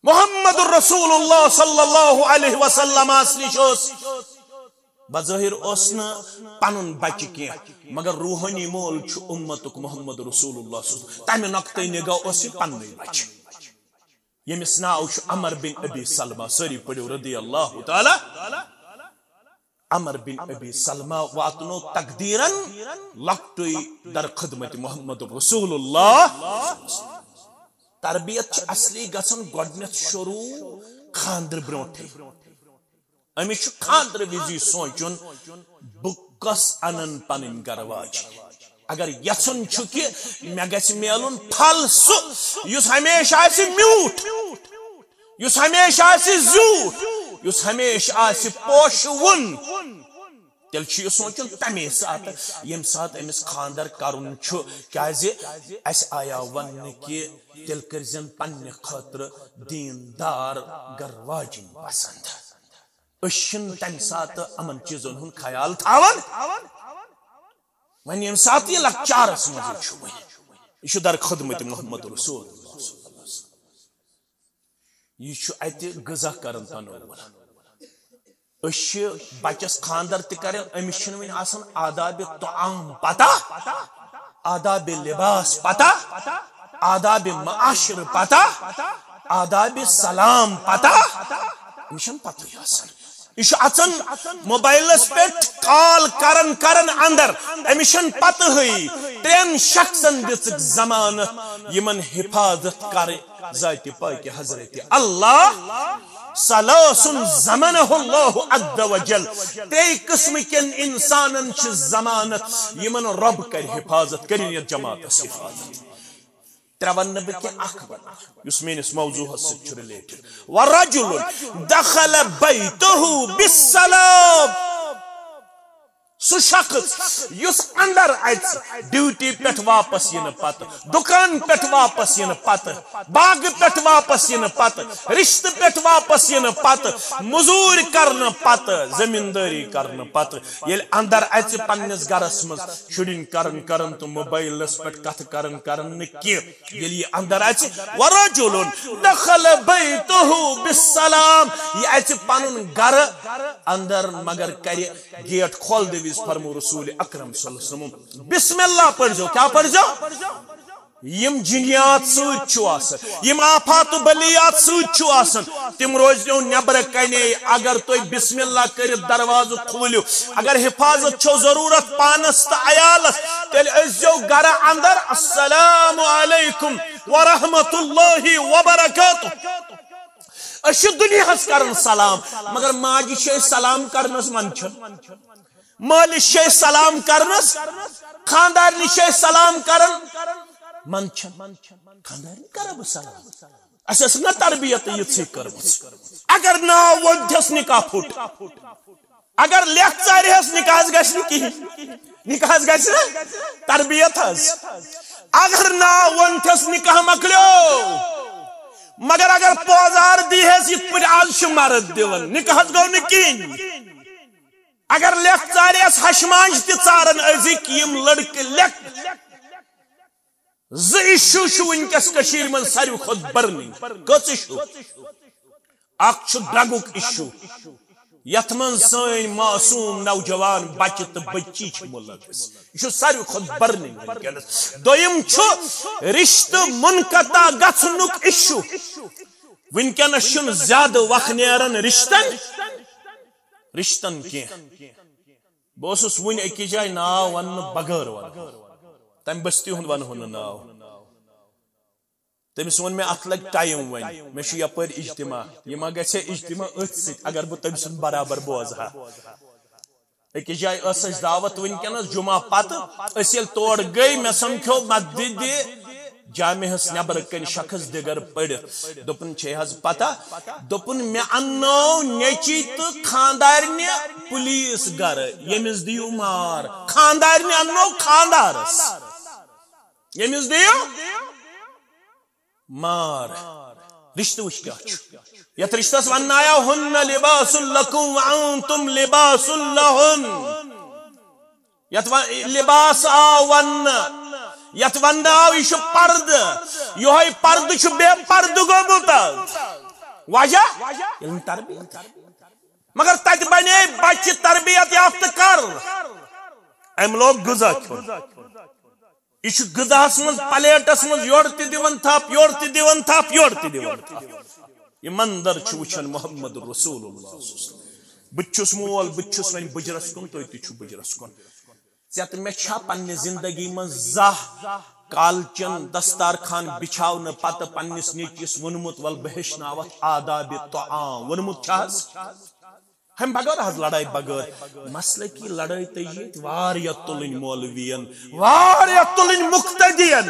محمد رسول اللہ صلی اللہ علیہ وسلمس نِش اوس، بظٲہر اوس نہٕ پنُن بچہِ کینٛہہ، مگر روحٲنی مول چھُ اُمتُک محمد رسول اللہ صلی اللہ علیہ وسلم۔ تمہِ نقطہٕ نگاہ اوس یہِ پننُے بچہِ۔ ییٚمِس ناو چھُ عمر بن ابی سلمہ، سٲری پٔرِو رضی اللہ تعالیٰ۔ عمر بن ابی سلمہ واتنو تقدیرن لۄکٹُے در خدمت محمد رسول اللہ۔ تربیت چھِ اصلی گژھان گۄڈنیتھ شروع خاندرٕ برونٹھٕے۔ أمِس چھُ خانٛدرٕ وِزِ سونٛچُن، بہٕ کۄس اَنَن پنٕنۍ گرٕ واجہِ؟ اگر یژھُن چھُ کہِ مےٚ گژھِ میلُن پھل سُہ، یُس ہمیشہِ آسہِ میوٗٹھ، یُس ہمیشہِ آسہِ زیوٗٹھ، یُس ہمیشہِ آسہِ پوشہٕ وُن، تیٚلہِ چھُ یہِ سونٛچُن تَمے ساتہٕ، ییٚمہِ ساتہٕ أمِس خانٛدر کرُن چھُ، کیازِ اَسہِ آیاو وننہٕ کہِ تیٚلہِ کٔرۍزٮ۪ن پننہِ خٲطرٕ دیٖندار گرٕ واجِنۍ پسنٛد۔ أسۍ چھِنہٕ تَمہِ ساتہٕ یِمن چیٖزن ہُنٛد خیال تھاوان۔ وۄنۍ ییٚمہِ ساتہٕ یہِ لۄکچارس منٛزٕے چھُ، وۄنۍ یہِ چھُ در خدمت محمد رسول اللہ صلی اللہ علیہ وسلم۔ یہِ چھُ اَتہِ غذا کران پنُن۔ أسۍ چھِ بچس خانٛدر تہِ کران، أمِس چھِنہٕ وۄنۍ آسان آداب طعام پتہ، آداب لباس پتہ، آداب معاشرٕ پتہ، آداب سلام پتہ۔ أمِس چھَنہٕ پتہٕے آسان۔ یہِ چھُ اژان موبایلس پٮ۪ٹھ کال کران کران اندر، أمِس چھَنہٕ پتہٕے۔ ترٛٮ۪ن شخصن دِژٕکھ ضمانت، یِمن حفاظت کرِ ذاتِ پاکِ حضرت اللہ۔ ثلاث ضمنہ اللہ عز وجل۔ ترٛے قٕسمہٕ کٮ۪ن انسانن چھِ ضمانت، یِمن رۄب کرِ حفاظت، کٔرِن یتھ جماعتس حفاظت۔ ترٛےٚ ونہٕ نہٕ بہٕ کینٛہہ، اکھ ونہٕ یُس میٲنِس موضوعس سۭتۍ چھُ related۔ ورجل دخل بیتہ بالسلام۔ سُہ شخص یُس اندر اژِ ڈیوٹی پٮ۪ٹھ واپس یِنہٕ پتہٕ، دُکان پٮ۪ٹھ واپس یِنہٕ پتہٕ، باغہٕ پٮ۪ٹھ واپس یِنہٕ پتہٕ، رشتہٕ پٮ۪ٹھ واپس یِنہٕ پتہٕ، مزوٗرۍ کرنہٕ پتہٕ، زمیٖندٲری کرنہٕ پتہٕ، ییٚلہِ اندر اژِ پننِس گرس منٛز، شُرٮ۪ن کران کران تہٕ موبایلس پٮ۪ٹھ کتھٕ کران کران نہٕ کینٛہہ، ییٚلہِ یہِ اندر اژِ، ورجل دخل بیتہ بالسلام، یہِ اژِ پنُن گرٕ اندر، مگر کرِ گیٹ کھولنہٕ وِزِ فرمو رسول اکرم صلی اللہ علیہ وسلم، بسم اللہ پٔرزیو۔ کیٛاہ پٔرزیو؟ یِم جِنیات سۭتۍ چھِو آسان، یِم آفات و بلیات سۭتۍ چھِو آسان، تِم روزنو نٮ۪برٕ کنے۔ اگر تُہۍ بسم اللہ کٔرِتھ دروازٕ کھوٗلِو، اگر حفاظت چھو ضروٗرت پانس تہٕ عیالس، تیٚلہِ أژۍزیو گرٕ اندر، السلام علیکم ورحمۃ اللہ وبرکاتہ۔ أسۍ چھِ دُنیاہس کران سلام، مگر ماجہِ چھِ أسۍ سلام کرنس منٛدچھان، مٲلِس چھِ أسۍ سلام کرنس، خاندارنہِ چھِ أسۍ سلام کران منٛدچھان۔ خاندارنہِ کرا بہٕ سلام؟ اسہِ ٲس نہ تربیت یِژھٕے کٔرمٕژ۔ اگر ناو ووٚنتھس نکاح پھُٹ، اگر لیکھ ژارِہس نکاحس گژھِ نہٕ کِہیٖنۍ، نکاحس گژھِ نہٕ تربیت حظ۔ اگر ناو ووٚنتھس نکاح مۄکلیو، مگر اگر پوزار دیہس یِتھ پٲٹھۍ آز چھِ مرد دِوان، نکاحس گوٚو نہٕ کِہیٖنۍ۔ اگر لیکھ ژارِہس ہشمانج تہِ ژارن أزِکۍ یِم لڑکہٕ لیکھ۔ زٕ issue چھِ وٕنکیٚس کٔشیٖرِ منٛز ساروی کھۄتہٕ burning۔ کٔژ issue؟ اکھ چھُ drugُک issue، یتھ منٛز سٲنۍ معصوم نوجوان بچہِ تہٕ بچی چھِ مُلوث۔ یہِ چھُ ساروی کھۄتہٕ burning وٕنکیٚنس۔ دوٚیِم چھُ رشتہٕ منقطع گژھنُک issue۔ وٕنکیٚنس چھُنہٕ زیادٕ وق نیران رشتن، رشتن کینٛہہ۔ بہٕ اوسُس وُنہِ أکِس جایہِ ناو وننہٕ بغٲر ونہٕ، تمہِ بستی ہُنٛد ونہٕ ہُن نہٕ ناو۔ تٔمِس ووٚن مےٚ، اتھ لگہِ time وۄنۍ، مےٚ چھُ یپٲرۍ اجتماع، یہِ ما گژھِ ہے اجتماع أتھۍ سۭتۍ اگر بہٕ تٔمۍ سُنٛد برابر بوزٕ ہا؟ أکِس جایہِ ٲس اَسہِ دعوت وٕنکیٚنَس جمعہ پتہٕ، أسۍ ییٚلہِ تور گٔے، مےٚ سمکھیو مسجدِ جامعس نٮ۪برٕ کنہِ شخص دِگر پٔرِتھ۔ دوٚپُن، چھے حظ پتہ؟ دوٚپُن، مےٚ اننٲو نیٚچی تہٕ خاندارنہِ پُلیٖس گرٕ، ییٚمِس دِیِو مار۔ خاندارنہِ اننٲو خاندارس، ییٚمِس دِیِو مار۔ رشتہٕ وٕچھ کیٛاہ چھُ۔ یتھ رشتس وننہٕ آیاو، ہن لباس لکم وانتم لباس لہن۔ یتھ و-، لباس آو وننہٕ، یتھ وننہٕ آو، یہِ چھُ پردٕ۔ یِہوٚے پردٕ چھُ بے پردٕ گوٚمُت۔ وجہ؟ علم تربیت۔ مگر تتہِ بنے بچہِ تربیت یافتہٕ کر؟ أمۍ لوگ غذا کھیوٚن۔ یہِ چھُ غذاہس منٛز، پلیٹس منٛز یورٕ تہِ دِوان تھپھ، یورٕ تہِ دِوان تھپھ، یورٕ تہِ دِوان تھپھ۔ یہِ منظر چھُ وٕچھان محمد رسول اللہ۔ بہٕ تہِ چھُس مول، بہٕ تہِ چھُس وۄنۍ بُجرس کُن، تُہۍ تہِ چھِو بُجرس کُن۔ ژےٚ تہٕ مےٚ چھا پننہِ زندگی منٛز زانٛہہ کالچن دستارخان بچھاونہٕ پتہٕ پننِس نیٚچوِس ووٚنمُت، "ول بہٕ ہیٚچھناوتھ آدابِ طعام"؟ ووٚنمُت چھا حظ؟ ہم بغٲر حظ، لڑٲے بغٲر۔ مسلکی لڑٲے تٔج ییٚتہِ واریاہ تُلٕنۍ مولوین، واریاہ تُلٕنۍ مقتدین۔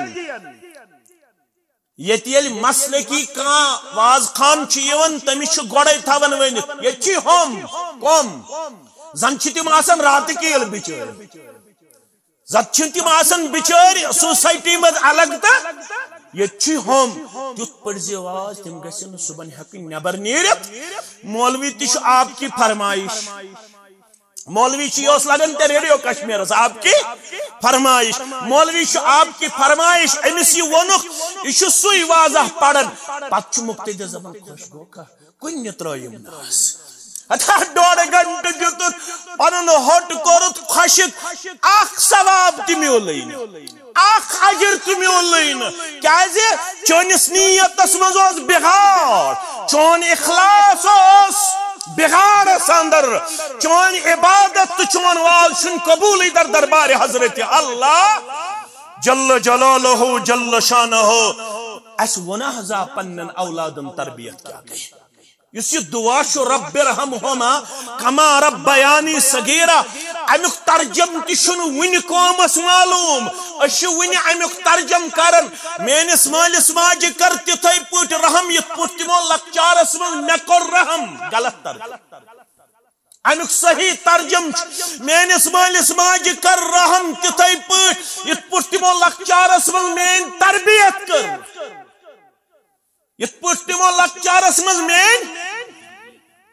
ییٚتہِ ییٚلہِ مسلکی کانٛہہ واز خان چھُ یِوان، تٔمِس چھُ گۄڈَے تھاوان ؤنِتھ، ییٚتہِ چھِ ہُم، کۄم۔ زَن چھِ تِم آسان راتہٕ کیل بِچٲرۍ۔ زَن چھِ تِم آسان بِچٲرۍ سوسایٹی منٛز الگ تہٕ ییٚتہِ چھِ ہُم۔ تیُتھ پٲٹھۍ زِ واز، تِم گژھن نہٕ صُبحن ہٮ۪کٕنۍ نٮ۪بر نیٖرِتھ۔ مولوی تہِ چھُ آپ کی فرمائش۔ مولوی چھُ، یہِ اوس لگان تہِ ریڈیو کشمیرس، آپ کی فرمائش۔ مولوی چھُ آپ کی فرمائش، أمِس یہِ ووٚنُکھ، یہِ چھُ سُے واضح پران۔ پتہٕ چھُ مقتدی دپان، خۄش گوٚو کھا، کُنہِ ترٲیِم نہٕ حظ۔ ہتا ڈوڈ گھنٹہٕ دیُتُتھ، پنُن ہوٚٹ کوٚرُتھ خۄشک، اکھ ثواب تہِ میوٗلٕے نہٕ۔ اکھ اجر تہِ میوٗلٕے نہٕ۔ کیازِ؟ چٲنِس نیتس منٛز اوس بِگاڑ، چون اخلاص اوس بِگاڑس اندر، چون عبادت تہٕ چون واز چھُنہٕ قبوٗلٕے در دربارِ حضرت اللہ جل جلالہ جل شانہ۔ اسہِ ووٚن حظ آ پننٮ۪ن اولادن تربیت کیٛاہ گٔے۔ یُس یہِ دعا چھُ، رب ارحمہما کما ربیانی صغیرا، امیُک ترجم تہِ چھُنہٕ وُنہِ قومس معلوم۔ أسۍ چھِ وُنہِ امیُک ترجم کران، میٲنِس مٲلِس ماجہِ کر تِتھے پٲٹھۍ رحم، یِتھ پٲٹھۍ تِمو لۄکچارس منٛز مےٚ کوٚر رحم۔ غلط ترجمہٕ۔ امیُک صحیح ترجمہٕ چھُ، میٲنِس مٲلِس ماجہِ کر رحم تِتھے پٲٹھۍ، یِتھ پٲٹھۍ تِمو لۄکچارس منٛز میٲنۍ تربیت کٔر۔ یِتھ پٲٹھۍ تِمو لۄکچارس منٛز میٲنۍ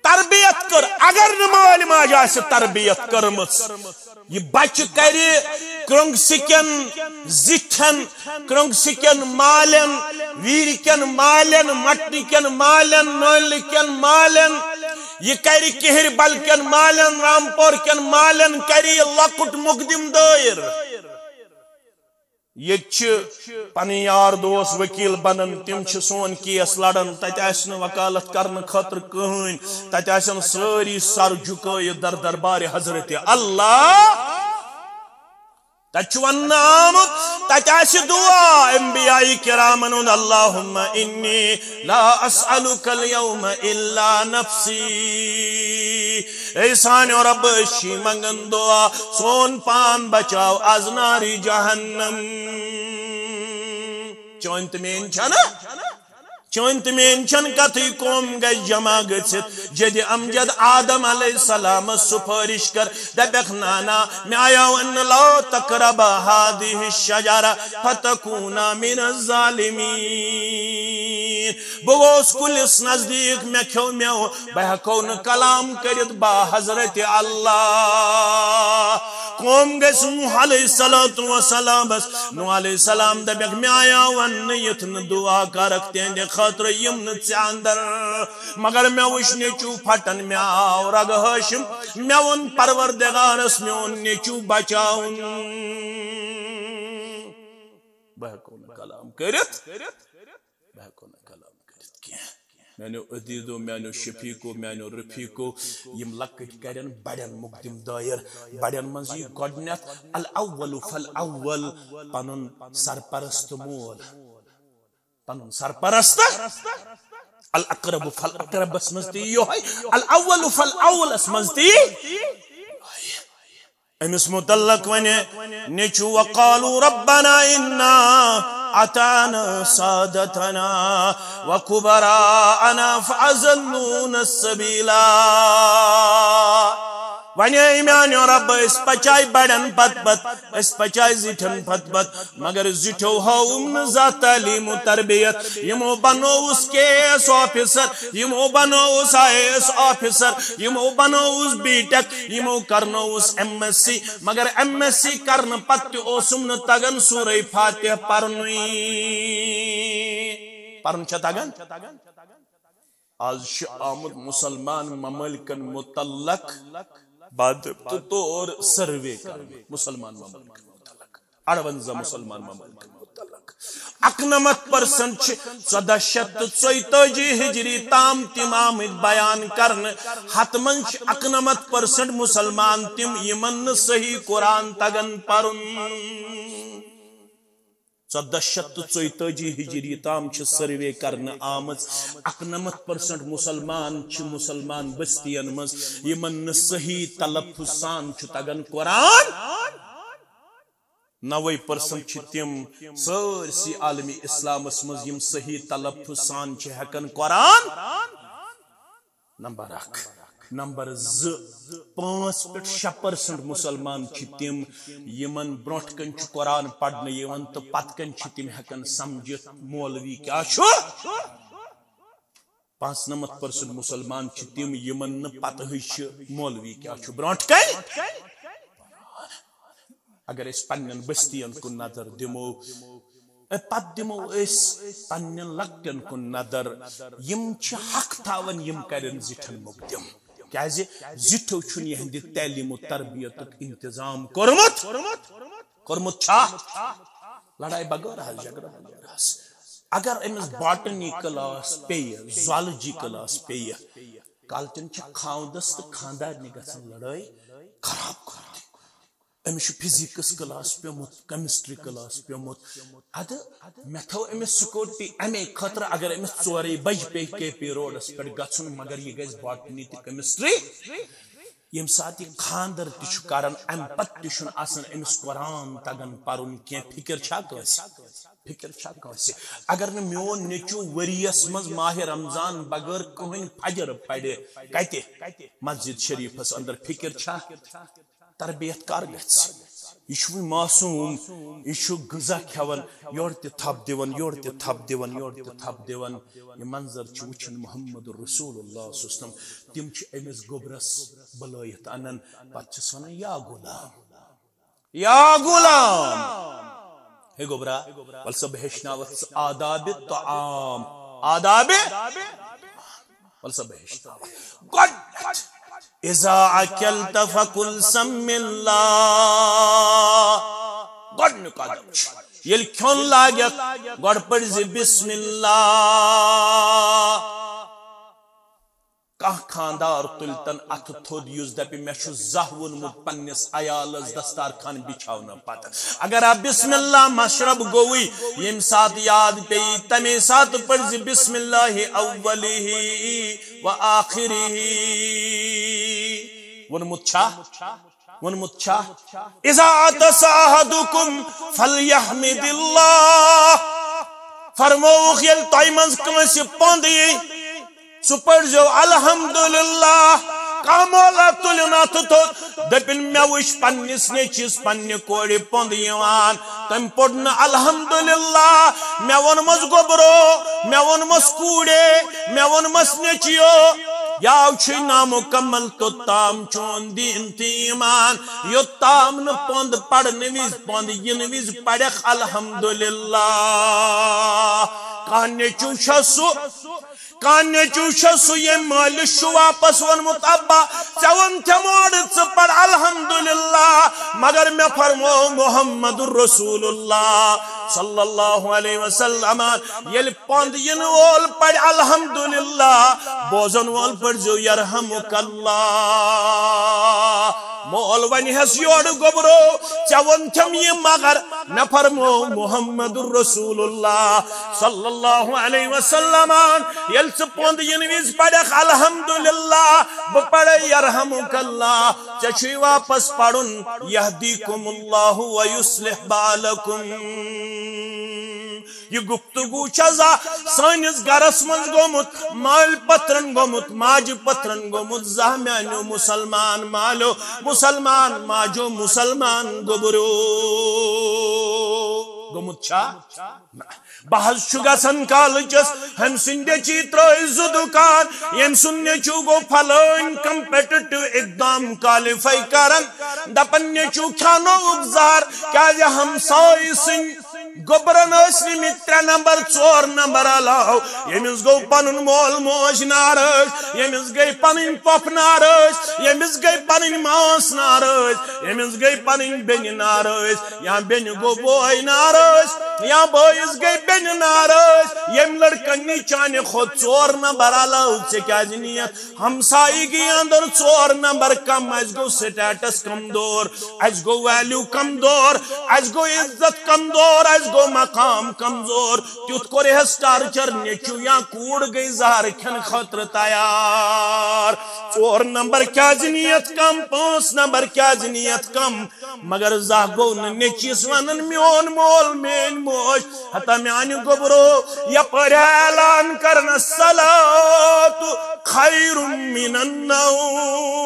تربیت کٔر۔ اگر نہٕ مٲلۍ ماجہِ آسہِ تربیت کٔرمٕژ، یہِ بچہِ کرِ کرٛنٛگسہٕ کٮ۪ن زِٹھٮ۪ن، کرٛنٛگسہٕ کٮ۪ن مالٮ۪ن، ویٖرِ کٮ۪ن مالٮ۪ن، مٹنہٕ کٮ۪ن مالٮ۪ن، نٲلہِ کٮ۪ن مالٮ۪ن، یہِ کرِ کِہِرۍ بل کٮ۪ن مالٮ۪ن، رامپور کٮ۪ن مالٮ۪ن، کرِ یہِ لۄکُٹ مقدم دٲیر۔ ییٚتہِ چھِ پنٕنۍ یار دوس ؤکیٖل بنان، تِم چھِ سون کیس لڑان، تتہِ آسہِ نہٕ وکالت کرنہٕ خٲطرٕ کٕہٕنۍ، تتہِ آسن سٲری سر جُکٲیِتھ در دربارِ حضرت اللہ۔ تتہِ چھُ وننہٕ آمُت، تتہِ آسہِ دعا انبیاء کرامن ہُنٛد، اللہم انی لا اسألک الیوم الا نفسی۔ اے سانیو رب، أسۍ چھِ منگان دعا، سون پان بچاو از نارِ جہنم۔ چٲنۍ تہٕ میٲنۍ چھَنہٕ؟ چٲنۍ تہٕ میٲنۍ چھَنہٕ کتھٕے، قوم گژھِ جمع گٔژھِتھ۔ جدِ امجد آدم علیہ السلامس سفٲرِش کر، دپکھ، نانا، مےٚ آیاو وننہٕ، لا تقرب هذه الشجرة فتكونا من الظالمين۔ بہٕ گوس کُلِس نزدیٖک، مےٚ کھیوٚو مٮ۪وٕ، بہٕ ہٮ۪کو نہٕ کلام کٔرِتھ با حضرت اللہ۔ قوم گژھِ نوح علیہ الصلوۃ والسلامس، نوح علیہ السلام دپکھ، مےٚ آیاو وننہٕ، یِتھ نہٕ دعا کرکھ تِہنٛدِ خٲطرٕ، یِم نہٕ ژےٚ اندر۔ مگر مےٚ وٕچھ نیٚچوٗ پھٹان، مےٚ آو رگہٕ ہاشم، مےٚ ووٚن پروردگارس، میون نیٚچوٗ بچاوُن۔ بہٕ ہٮ۪کو نہٕ کلام کٔرِتھ، بہٕ ہٮ۪کو نہٕ کلام کٔرِتھ کینٛہہ۔ میانیو عزیزو، میانیو شفیقو، میانیو رفیقو، یِم لۄکٕٹۍ کرن بڑٮ۪ن مقدم دٲیر، بڑٮ۪ن منٛز یی گۄڈٕنٮ۪تھ الاول فالاول، پنُن سرپرست مول۔ پنُن سرپرست۔ الاقرب فالاقربس منٛز تہِ یی یِہوٚے، الاول فالاولس منٛز تہِ یی یِہوٚے۔ أمِس متعلق ونہِ نیٚچوٗ، وقالوا ربنا انا اطعنا سادتنا وكبراءنا فاضلونا السبيلا۔ ونے میانیو رب، أسۍ پچاے بڑٮ۪ن پتہٕ پتہٕ، أسۍ پچاے زِٹھٮ۪ن پتہٕ پتہٕ، مگر زِٹھیو ہٲوٕم نہٕ زانٛہہ تعلیٖم و تربیت۔ یِمو بنووُس کے اے ایس آفیسر، یِمو بنووُس آئی اے ایس آفیسر، یِمو بنووُس بی ٹیک، یِمو کرنووُس ایم ایس سی، مگر ایم ایس سی کرنہٕ پتہٕ تہِ اوسُم نہٕ تگان سورہ فاتحہ پرنُے۔ پرُن چھا تگان؟ آز چھُ آمُت مُسلمان ممٲلکن متعلق بعد تہٕ طور سروے کرنہٕ مُسلمان ممٲلکن متعلق، اَرونٛزاہ مُسلمان ممٲلکن متعلق۔ اَکنَمَتھ پرسنٹ چھِ ژۄداہ شیٚتھ تہٕ ژۄیتٲجی ہجری تام تِم آمٕتۍ بیان کرنہٕ۔ ہتہٕ منٛز چھِ اَکنَمَتھ پرسنٹ مُسلمان تِم یِمن نہٕ صحیح قرآن تگان پرُن۔ ژۄدہ شیٚتھ تہٕ ژۄیتٲجی ہجری تام چھِ سروے کرنہٕ آمٕژ۔ اَکنَمَتھ پرسنٹ مسلمان چھِ مسلمان بستین منٛز، یِمن نہٕ صحیح تلفظ سان چھُ تگان قرآن۔ نوے پرسنٹ چھِ تِم سٲرسٕے عالمی اسلامس منٛز، یِم صحیح تلفظ سان چھِ ہٮ۪کان قرآن۔ نمبر اکھ۔ نمبر زٕ، پانٛژھ پٮ۪ٹھ شےٚ پرسنٹ مسلمان چھِ تِم، یِمن برونٛٹھ کنہِ چھُ قرآن پرنہٕ یِوان تہٕ پتہٕ کنہِ چھِ تِم ہٮ۪کان سمجھِتھ مولوی کیٛاہ چھُ۔ پانٛژھ نمتھ پرسنٹ مسلمان چھِ تِم، یِمن نہٕ پتہٕے چھِ مولوی کیٛاہ چھُ برونٛٹھ کنہِ۔ اگر أسۍ پننٮ۪ن بستین کُن نظر دِمو، اے، پتہٕ دِمو أسۍ پننٮ۪ن لۄکٹٮ۪ن کُن نظر، یِم چھِ حق تھاوان، یِم کرن زِٹھٮ۪ن مقدم۔ کیازِ؟ زِٹھیو چھُنہٕ یِہنٛدِ تعلیم و تربیتُک انتظام کوٚرمُت۔ کوٚرمُت چھا؟ لڑایہِ بغٲر حظ، جھگڑٕ بغٲر حظ۔ اگر أمِس باٹنی کلاس پیٚیہِ، زالجی کلاس پیٚیہِ، کالچن چھِ خاوندس تہٕ خاندارنہِ گژھان لڑٲے، خراب کٔرتھ۔ أمِس چھُ فزکس کلاس پیوٚمُت، کیمسٹری کلاس پیوٚمُت۔ ادٕ مےٚ تھٲو أمِس سکوٹی امے خٲطرٕ، اگر أمِس ژورے بجہِ پیٚیہِ کے پی روڈس پٮ۪ٹھ گژھُن، مگر یہِ گژھِ باٹنی تہٕ کیمسٹری۔ ییٚمہِ ساتہٕ یہِ خاندر تہِ چھُ کران، امہِ پتہٕ تہِ چھُنہٕ آسان أمِس قرآن تگان پرُن کینٛہہ۔ فکر چھا کٲنٛسہِ؟ فکر چھا کٲنٛسہِ؟ اگر نہٕ میون نیٚچو ؤریس منٛز ماہِ رمضان بغٲر کٕہٕنۍ فجر پرِ، کتہِ؟ مسجد شریفس اندر۔ فکر چھا؟ تربیت کر گژھِ؟ یہِ چھُ وُنہِ معصوم، یہِ چھُ غذا کھٮ۪وان، یورٕ تہِ تھپھ دِوان، یورٕ تہِ تھپھ دِوان، یورٕ تہِ تھپھ دِوان۔ یہِ منظر چھُ وُچھُن محمد رسول اللہ صلی اللہ علیہ وسلم۔ تِم چھِ أمِس گوٚبرس بُلٲیِتھ انان، پتہٕ چھِس ونان، یا غلام، یا غلام، ہے گوٚبرا، ول سا بہٕ ہیٚچھناوتھ ژٕ آداب طعام، آداب، ول سا بہٕ ہیٚچھناوتھ۔ گۄڈٕنیتھ، اذا اکلت فکل سم اللہ۔ گۄڈٕنیُک ادب چھُ، ییٚلہِ کھیوٚن لاگکھ، گۄڈٕ پٔرۍ زِ بسم اللہ۔ کانٛہہ خاندار تُلتن اتھٕ تھوٚد، یُس دپہِ، مےٚ چھُ زاہ ووٚنمُت پننِس عیالس دستارخان بچھاونہٕ پتہٕ، اگر آ بسم اللہ مشرب گوٚوُے، ییٚمہِ ساتہٕ یاد پیٚیہِ، تمے ساتہٕ پٔرۍ زِ بسم اللہ اولہ و آخرہ۔ ووٚنمُت چھا؟ ووٚنمُت چھا؟ اذا عطس احدکم فلیحمد اللہ۔ فرمووُکھ، ییٚلہِ تۄہہِ منٛز کٲنٛسہِ پۄنٛد یی، سُہ پٔرۍزیو الحمدللہ۔ کانٛہہ مولا تُلِن اَتھٕ تھوٚد، دٔپِن، مےٚ وٕچھ پننِس نیٚچوِس، پننہِ کورِ پۄنٛد یِوان، تٔمۍ پوٚر نہٕ الحمدللہ۔ مےٚ ووٚنمَس، گوٚبرو، مےٚ ووٚنمَس، کوٗرے، مےٚ ووٚنمَس، نیٚچویو، یاو چھُے نامُکمل، توٚت تام چون دیٖن تہٕ ایٖمان، یوٚت تام نہٕ پۄنٛد پرنہٕ وِزِ، پۄنٛد یِنہٕ وِزِ پرکھ الحمدللہ۔ کانٛہہ نیٚچوٗ چھا سُہ، کانٛہہ نیٚچوٗ چھا سُہ، ییٚمۍ مٲلِس چھُ واپس ووٚنمُت، ابا، ژےٚ ووٚنتھم اورٕ ژٕ پَر الحمدللہ، مگر مےٚ فرموو محمد رسول اللہ صلی اللہ علیہ وسلم، ییٚلہِ پۄنٛد یِنہٕ وول پَرِ الحمدللہ، بوزن وول پٔرۍزیو یرحمک اللہ۔ مول ونہِ ہس، یورٕ گوٚبرو، ژےٚ ووٚنتھم یہِ، مگر مےٚ فرموو محمد رسول اللہ صلی اللہ علیہ وسلم، ییٚلہِ ژٕ پۄنٛد یِنہٕ وِزِ پرکھ الحمدللہ، بہٕ پرے یرحمک اللہ، ژےٚ چھُے واپس پرُن یہدیکم اللہ و یصلح بالکم۔ یہِ گفتگو چھا زانٛہہ سٲنِس گرس منٛز گوٚمُت، مٲلۍ پتھرن گوٚمُت، ماجہِ پتھرن گوٚمُت، زانٛہہ میانیو مسلمان مالیو، مسلمان ماجیو، مسلمان گوٚبریو گوٚمُت چھا؟ نہ۔ بہٕ حظ چھُ گژھان کالجس، ہُمۍ سٕنٛدۍ نیٚچی ترٲوۍ زٕ دُکان، ییٚمۍ سُنٛد نیٚچوٗ گوٚو فلٲنۍ competitive exam qualify کران، دپان نیٚچوٗ کھیانووُکھ زہر، کیازِ ہمسایہِ سٕنٛدۍ گوٚبرن ٲسۍ نِمٕتۍ ترٛےٚ نمبر، ژور نمبر علاوٕ۔ ییٚمِس گوٚو پنُن مول موج ناراض، ییٚمِس گٔے پنٕنۍ پۄپھ ناراض، ییٚمِس گٔے پنٕنۍ ماس ناراض، ییٚمِس گٔے پنٕنۍ بیٚنہِ ناراض، یا بیٚنہِ گوٚو بوے ناراض، یا بٲیِس گٔے بیٚنہِ ناراض، ییٚمۍ لڑکن نی چانہِ کھۄتہٕ ژور نمبر علاوٕ، ژےٚ کیازِ نِیَتھ؟ ہمسایگی اندر ژور نمبر کم، اسہِ گوٚو سٹیٹس کمزور، اسہِ گوٚو ویلیو کمزور، اسہِ گوٚو عزت کمزور، اسہِ گوٚو مقام کمزور۔ تیُتھ کوٚرہس ٹارچر، نیٚچو یا کوٗر گٔے زہر کھٮ۪نہٕ خٲطرٕ تیار۔ ژور نمبر کیازِ نِیَتھ کم، پانٛژھ نمبر کیازِ نِیَتھ کم؟ مگر زانٛہہ گوٚو نہٕ نیٚچوِس ونان، میون مول، میٲنۍ موج۔ ہتا میانہِ گوٚبرو، یپٲرۍ اعلان کرن، الصلاۃ خیر من النوم۔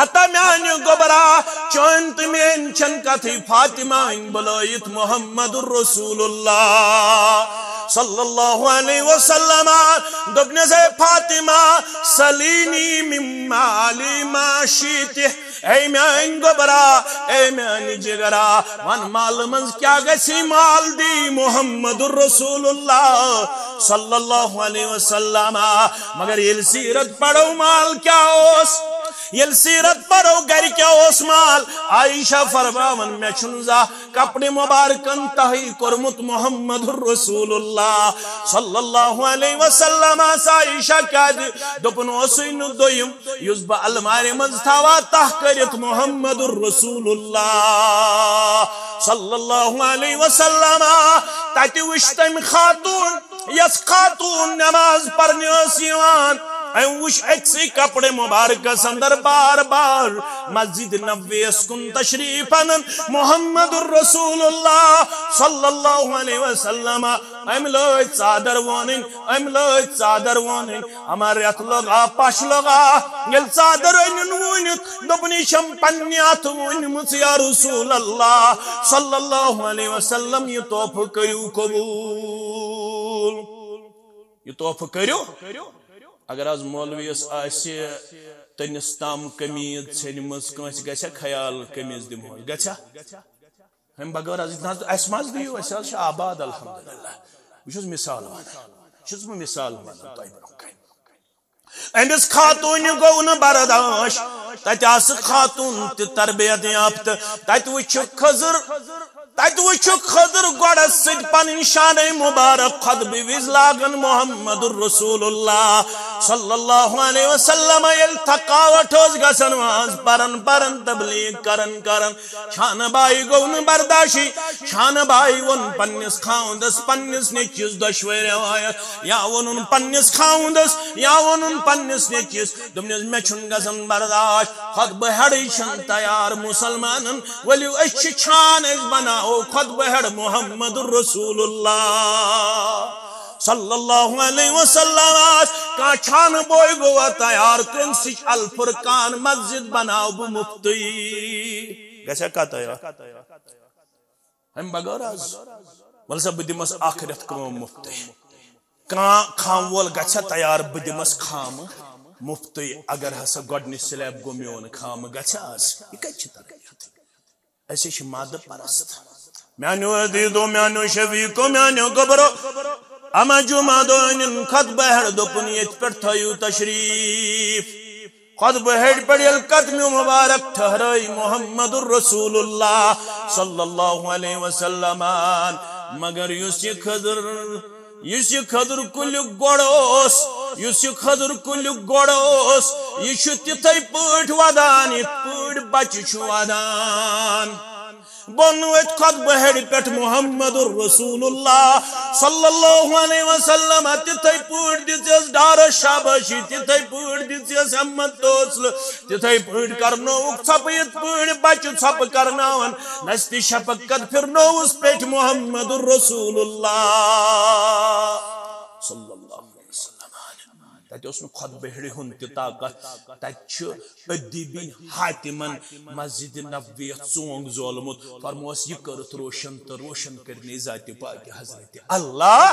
ہتا میانہِ گوٚبرا، چٲنۍ تہٕ میٲنۍ چھَنہٕ کتھٕے، فاطمہ أنۍ بُلٲیِتھ محمد رسول اللہ صلی اللہ علیہ وسلم۔ دوٚپنس، اے فاطمہ، سلینی من مالی ما شئت۔ اے میٲنۍ گوٚبرا، اے میانہِ جگرا، ون مالہٕ منٛز کیٛاہ گژھی، مال دی محمد رسول اللہ صلی اللہ علیہ وسلم۔ مگر ییٚلہِ سیرت پرو، مال کیٛاہ اوس؟ ییٚلہِ سیرت پرو، گرِ کیٛاہ اوس مال؟ عائشہ فرماوان، مےٚ چھُنہٕ زانٛہہ کپڑِ مبارکن تہی کوٚرمُت محمد رسول اللہ صلی اللہ علیہ وسلم۔ آسا عائشہ کیازِ؟ دوٚپُن اوسُے نہٕ دوٚیِم یُس بہٕ المارِ منٛز تھاوان تہ کٔرِتھ محمد رسول اللہ صلی اللہ علیہ وسلم۔ تتہِ وٕچھ تٔمۍ خاتون، یۄس خاتون نماز پرنہِ ٲس یِوان، أمۍ وٕچھ أکسٕے کپڑِ مبارکس اندر بار بار مسجد نبویس کن تشریف انان محمد رسول اللہ صلی اللہ علیہ وسلم۔ أمۍ لٲج ژادر وونٕنۍ، أمۍ لٲج ژادر وونٕنۍ۔ اما رٮ۪تھ لوٚگ آ، پش لوٚگ آ، ییٚلہِ ژادر أنِن ووٗنِتھ، دوٚپُن، یہِ چھَم پننہِ اَتھٕ ووٗنمٕژ، یا رسول اللہ صلی اللہ علیہ وسلم، یہِ تحفہٕ کٔرِو قبوٗل۔ یہِ تحفہٕ کٔرِو۔ اگر از مولویس آسہِ تٔنِس تام قمیٖض ژھیٚنمٕژ، کٲنٛسہِ گژھِ خیال قمیٖض دِمہوس؟ گژھِ؟ امہِ بغٲر از یہِ نہ حظ، اسہِ منٛز دِیِو، أسۍ حظ چھِ آباد الحمدللہ۔ بہٕ چھُس مثال ونان، چھُس بہٕ مثال ونان تۄہہِ برونٛہہ کنہِ۔ أمِس خاتوٗنہِ گوٚو نہٕ برداش۔ تتہِ آسہٕ خاتوٗن تہِ تربیت یافتہٕ۔ تتہِ وٕچھُکھ خضر، تتہِ وٕچھُکھ خضر گۄڈس سۭتۍ پنٕنۍ شانَے مبارک خطبہٕ وِزِ لاگان محمد رسول اللہ صلی اللہ علیہ وسلم۔ ییٚلہِ تھکاوٹ ٲس گژھان، واز پران پران، تبلیغ کران کران، چھانہٕ بائی گوٚو نہٕ برداشی۔ چھانہٕ بائی ووٚن پننِس خاوندس، پننِس نیٚچوِس، دۄشوے روایت، یا ووٚنُن پننِس خاوندس، یا ووٚنُن پننِس نیٚچوِس، دوٚپنس، مےٚ چھُنہٕ گژھان برداش، خطبہٕ ہٮ۪ڈٕے چھُنہٕ تیار مُسلمانن، ؤلِو أسۍ چھِ چھان، أسۍ بناوو خطبہٕ ہٮ۪ڈ محمد رسول اللہ صلی اللہ علیہ وسلم۔ آس کانٛہہ چھانہٕ بوے گوٚوا تیار، کٲنٛسہِ چھِ الفرقان مسجد بناو بہٕ مُفتٕے۔ گژھِ ہا کتھ تیار؟ امہِ بغٲر حظ، وَلہٕ سا بہٕ دِمس اکھ رٮ۪تھ کٲم مُفتٕے۔ کانٛہہ خامہٕ وول گژھِ ہا تیار، بہٕ دِمس خامہٕ مُفتٕے۔ اگر ہسا گۄڈٕنِچ سلیب گوٚو میون خامہٕ، گژھِ ہا از؟ یہِ کتہِ چھِ تران؟ أسۍ چھِ مادٕ پرست۔ میانیو عزیزو، میانیو شفیقو، میانیو گوٚبرو، اما جمعہ دۄہ أنِن خطبہٕ ہٮ۪ڈ، دوٚپُن، ییٚتہِ پٮ۪ٹھ تھٲیِو تشریف۔ خطبہٕ ہٮ۪ڈِ پٮ۪ٹھ ییٚلہِ قدمِ مبارک ٹھہرٲے محمد رسول اللہ صلی اللہ علیہ وسلم، مگر یُس یہِ خضر، یُس یہِ خضر کُلیُک گۄڈٕ اوس، یُس یہِ خضر کُلیُک گۄڈٕ اوس، یہِ چھُ تِتھے پٲٹھۍ ودان، یِتھ پٲٹھۍ بچہِ چھُ ودان۔ بۄن ؤتھۍ خطبہٕ ہیٚرِ پٮ۪ٹھ محمد رسول اللہ صلی اللہ علیہ وسلم۔ تِتھے پٲٹھۍ دِژیس ڈارس شابٲشی، تِتھے پٲٹھۍ دِژیس ہمت تہٕ حوصلہٕ، تِتھے پٲٹھۍ کرنووُکھ ژھۄپہٕ، یِتھ پٲٹھۍ بچہِ ژھۄپہٕ کرناوان۔ نستِ شفقت پھرنووُس پیٚٹھۍ محمد رسول اللہ صلی اللہ علیہ وسلم۔ تتہِ اوس نہٕ خطبہٕ ہیٚرِ ہُنٛد تہِ طاقت۔ تتہِ چھُ ادیبن حاتمن مسجد نبویس ژونگ زولمُت، فرموس، یہِ کٔرٕتھ روشن تہٕ روشن کٔرنی ذاتِ پاک حضرت اللہ۔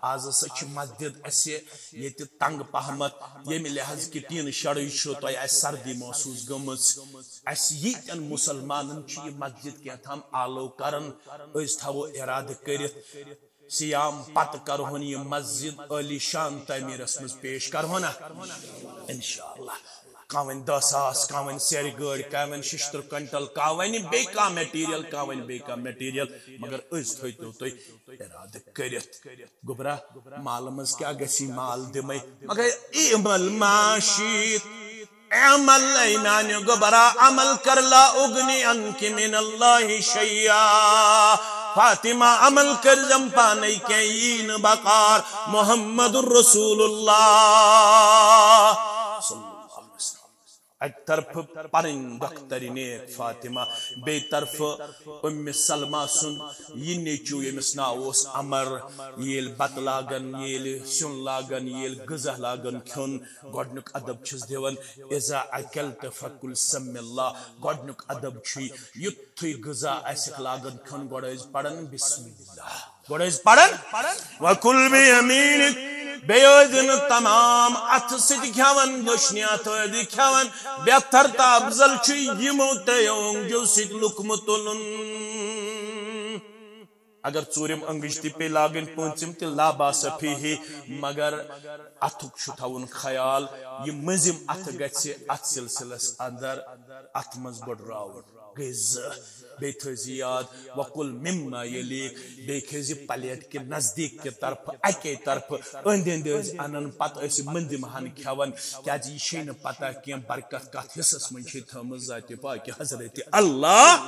از ہسا چھِ مسجد اسہِ ییٚتہِ تنگ پہمتھ، ییٚمہِ لحاظ کہِ ٹیٖنہٕ شڈٕے چھُ، تۄہہِ آسہِ سردی محسوس گٔمٕژ۔ اسہِ ییٖتٮ۪ن مسلمانن چھِ یہِ مسجد کینٛہہ تام آلو کران، أسۍ تھاوو ارادٕ کٔرِتھ۔ صیام پتہٕ کرہون یہِ مسجد عالی شان تعمیرس منٛز پیش، کرہون نا؟ انشاءاللہ۔ کانٛہہ وَنہِ دَہ ساس، کانٛہہ وَنہِ سیرِ گٲڑۍ، کانٛہہ وَنہِ شیٚشتٕر کوینٹل، کانٛہہ وَنہِ بیٚیہِ کانٛہہ میٹیریل، کانٛہہ وَنہِ بیٚیہِ کانٛہہ میٹیریل، مگر أزۍ تھٲیتو تُہۍ ارادٕ کٔرِتھ۔ گوٚبرا، مالہٕ منٛز کیٛاہ گژھی؟ مال دِمَے، مگر اعمل ما شئت، اعمل، اے میانہِ گوٚبرا، عمل کر، لا اغنی عنک من اللہ شیئا۔ فاطمہ، عمل کٔرزٮ۪م پانے کینٛہہ، یی نہٕ بکار۔ محمد رسول اللہ صلی اللہ علیہ وسلم۔ اکہِ طرفہٕ پنٕنۍ دۄختر نیک فاطمہ، بیٚیہِ طرفہٕ ام سلمہ سُنٛد یہِ نیٚچو، ییٚمِس ناو اوس عمر۔ ییٚلہِ بتہٕ لاگن، ییٚلہِ سیُن لاگن، ییٚلہِ غذا لاگن کھیوٚن، گۄڈنیُک ادب چھِس دِوان، اذا اکلت فکل سم اللہ۔ گۄڈنیُک ادب چھُ یہِ، یُتھُے غذا آسٮ۪کھ لاگان کھیوٚن، گۄڈٕ ٲسۍ پران بسم اللہ۔ گۄڈٕ ٲسۍ پران، وکل بیمینک۔ بیٚیہِ ٲسۍ نہٕ تمام اتھٕ سۭتۍ کھٮ۪وان، دٔچھنہِ اتھٕ ٲسۍ کھٮ۪وان۔ بہتر تہٕ افضل چھُ یِمو ترٛیٚیو أنٛگجو سۭتۍ لقمہٕ تُلُن۔ اگر ژوٗرِم أنٛگٕج تہِ پیٚیہِ لاگٕنۍ، پوٗنٛژِم تہِ، لا باس فیہ، مگر اتھُک چھُ تھاوُن خیال، یہِ مٔنٛزِم اتھٕ گژھِ اتھ سلسلس اندر اتھ منٛز بٔڈراوُن۔ گٔے زٕ۔ بیٚیہِ تھٲیزِ یاد، وکل مما یلیک، بیٚیہِ کھیٚیزِ پلیٹ کہِ نزدیٖک کہِ طرفہٕ، اکے طرفہٕ، أنٛدۍ أنٛدۍ ٲسۍ انان، پتہٕ ٲسۍ مٔنٛزِم ہن کھٮ۪وان، کیازِ یہِ چھے نہٕ پتہ کینٛہہ برکت کتھ حصس منٛز چھے تھٲومٕژ ذاتِ پاکہِ حضرت اللہ۔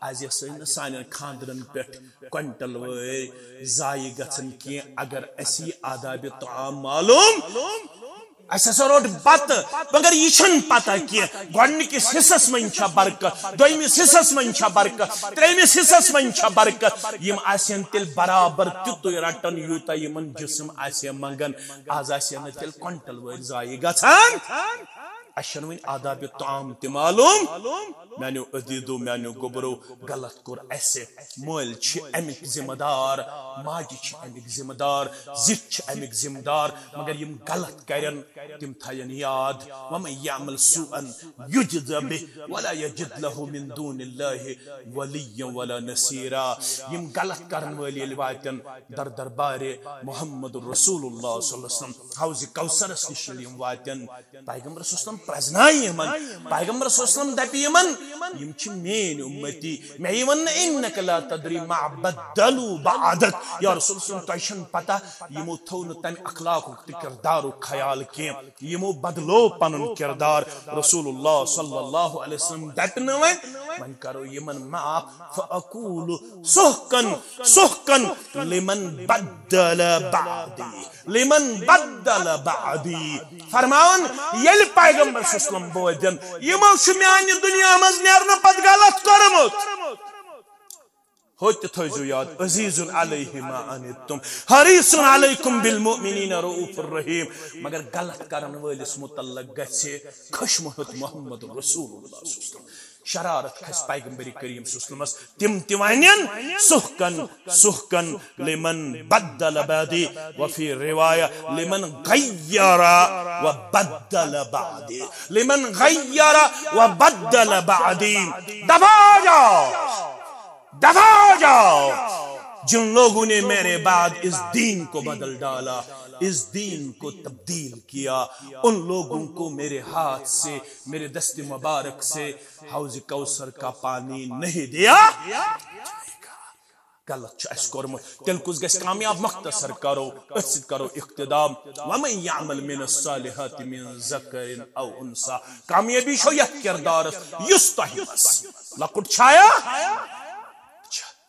از یۄس نہٕ سانٮ۪ن خاندرن پٮ۪ٹھ کوینٹل وٲرۍ ضایع گژھن کینٛہہ، اگر اسی آداب طعام معلوم، اسہِ ہسا روٚٹ بتہٕ، مگر یہِ چھنہٕ پتہ کینٛہہ گۄڈنِکِس حصس منٛز چھا برکت، دوٚیمِس حصس منٛز چھا برکت، ترٛیٚیمِس حصس منٛز چھا برکت۔ یِم آسن تیٚلہِ برابر تیُتُے رٹان، یوٗتاہ یِمن جسم آسہِ منٛگان۔ از آسہِ نہٕ تیٚلہِ کوینٹل وٲرۍ ضایع گژھان۔ اسہِ چھنہٕ وۄنۍ آداب طعام تہِ معلوم۔ میانیو عزیزو، میانیو گوٚبرو، غلط کوٚر اسہِ۔ مٲلۍ چھِ امیِکۍ ذمہٕ دار، ماجہِ چھِ امیِکۍ ذمہٕ دار، زِٹھۍ چھِ امیِکۍ ذمہٕ دار، مگر یِم غلط کرن، تِم تھاین یاد، ومن یعمل سوءا یجز بہ ولا یجد لہ من دون اللہ ولیا ولا نصیرا۔ یِم غلط کرن وٲلۍ ییٚلہِ واتن در دربارِ محمد رسول اللہ صلی اللہ علیہ وسلم، حوض کوثرس نِش ییٚلہِ یِم واتن، پیغمبر صلی اللہ علیہ وسلم پرزنایہِ یِمن۔ پیغمبر صلی اللہ علیہ وسلم دپہِ یِمن، یِم چھِ میٲنۍ امتی۔ مےٚ یی وننہٕ، انک لا تدری ما بدلوا بعدک۔ یا رسول اللہ صلی اللہ علیہ وسلم، تۄہہِ چھنہٕ پتہ، یِمو تھوٚو نہٕ تمہِ اخلاقُک تہٕ کردارُک خیال کینٛہہ، یِمو بدلو پنُن کردار۔ رسول اللہ صلی اللہ علیہ وسلم دپہِ نہٕ وۄنۍ، وۄنۍ کرو یِمن معاف۔ فاقول سحقا سحقا لمن بدل بعدی۔ لمن بدل بعدی۔ فرماوان، ییٚلہِ پیغمبر صلی اللہ علیہ وسلم بوزن، یِمو چھُ میانہِ دُنیا منٛز نیرنہٕ پتہٕ غلط کوٚرمُت۔ ہوٚتہِ تہِ تھٲیزیو یاد، عزیز علیہ ما عنتم، حریص علیکم بالمؤمنین رؤوف الرحیم۔ مگر غلط کرن وٲلِس متعلق گژھِ خشمہ ہیوٚت محمد رسول اللہ صلی اللہ علیہ وسلم۔ شرارت کھسہِ پیغمبر کریم صلی اللہ علیہ وسلمس، تِم تہِ ونن، سحقا سحقا لمن بدل بعدی، وفی روایہ لمن غیر و بدل بعدی، لمن غیر و بدل بعدی۔ دفع ہو جاؤ، دفع ہو جاؤ، جن لوگوں نے میرے بعد اس دین کو بدل ڈالا، اس دین کو تبدیل کیا، ان لوگوں کو میرے ہاتھ سے، میرے دست مبارک سے حوض کوثر کا پانی نہیں دیا۔ غلط چھُ اَسہِ کوٚرمُت، تیٚلہِ کُس گژھِ کامیاب؟ مختصر کرو، أتھۍ سۭتۍ کرو اختتام۔ ومن یعمل من الصالحات من ذکر او انثی۔ کامیٲبی چھو یتھ کردارس یُس تۄہہِ منٛز لۄکُٹ چھایا۔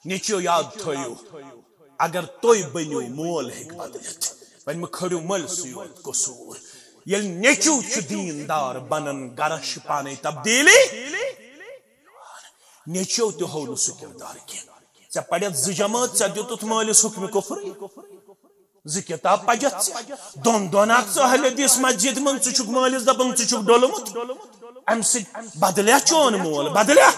نیٚچو یاد تھٲیِو، اگر تُہۍ بٔنِو، مول ہیٚکہِ بدلِتھ۔ وۄنۍ مہٕ کھٲرِو مٲلۍ سٕے یوت قصوٗر۔ ییٚلہِ نیٚچو چھُ دیٖندار بنان، گرس چھِ پانے تبدیٖلی۔ نیٚچو تہِ ہوو نہٕ سُہ کردار کینٛہہ۔ ژےٚ پرٮ۪تھ زٕ جمٲژ، ژےٚ دیُتُتھ مٲلِس حُکمِ کُفرٕے۔ زٕ کِتاب پجتھ ژےٚ۔ دۄن دۄہن آکھ ژٕ اہل حدیث مسجد منٛز، ژٕ چھُکھ مٲلِس دپان ژٕ چھُکھ ڈوٚلمُت۔ امہِ سۭتۍ بدلیا چون مول؟ بدلیا؟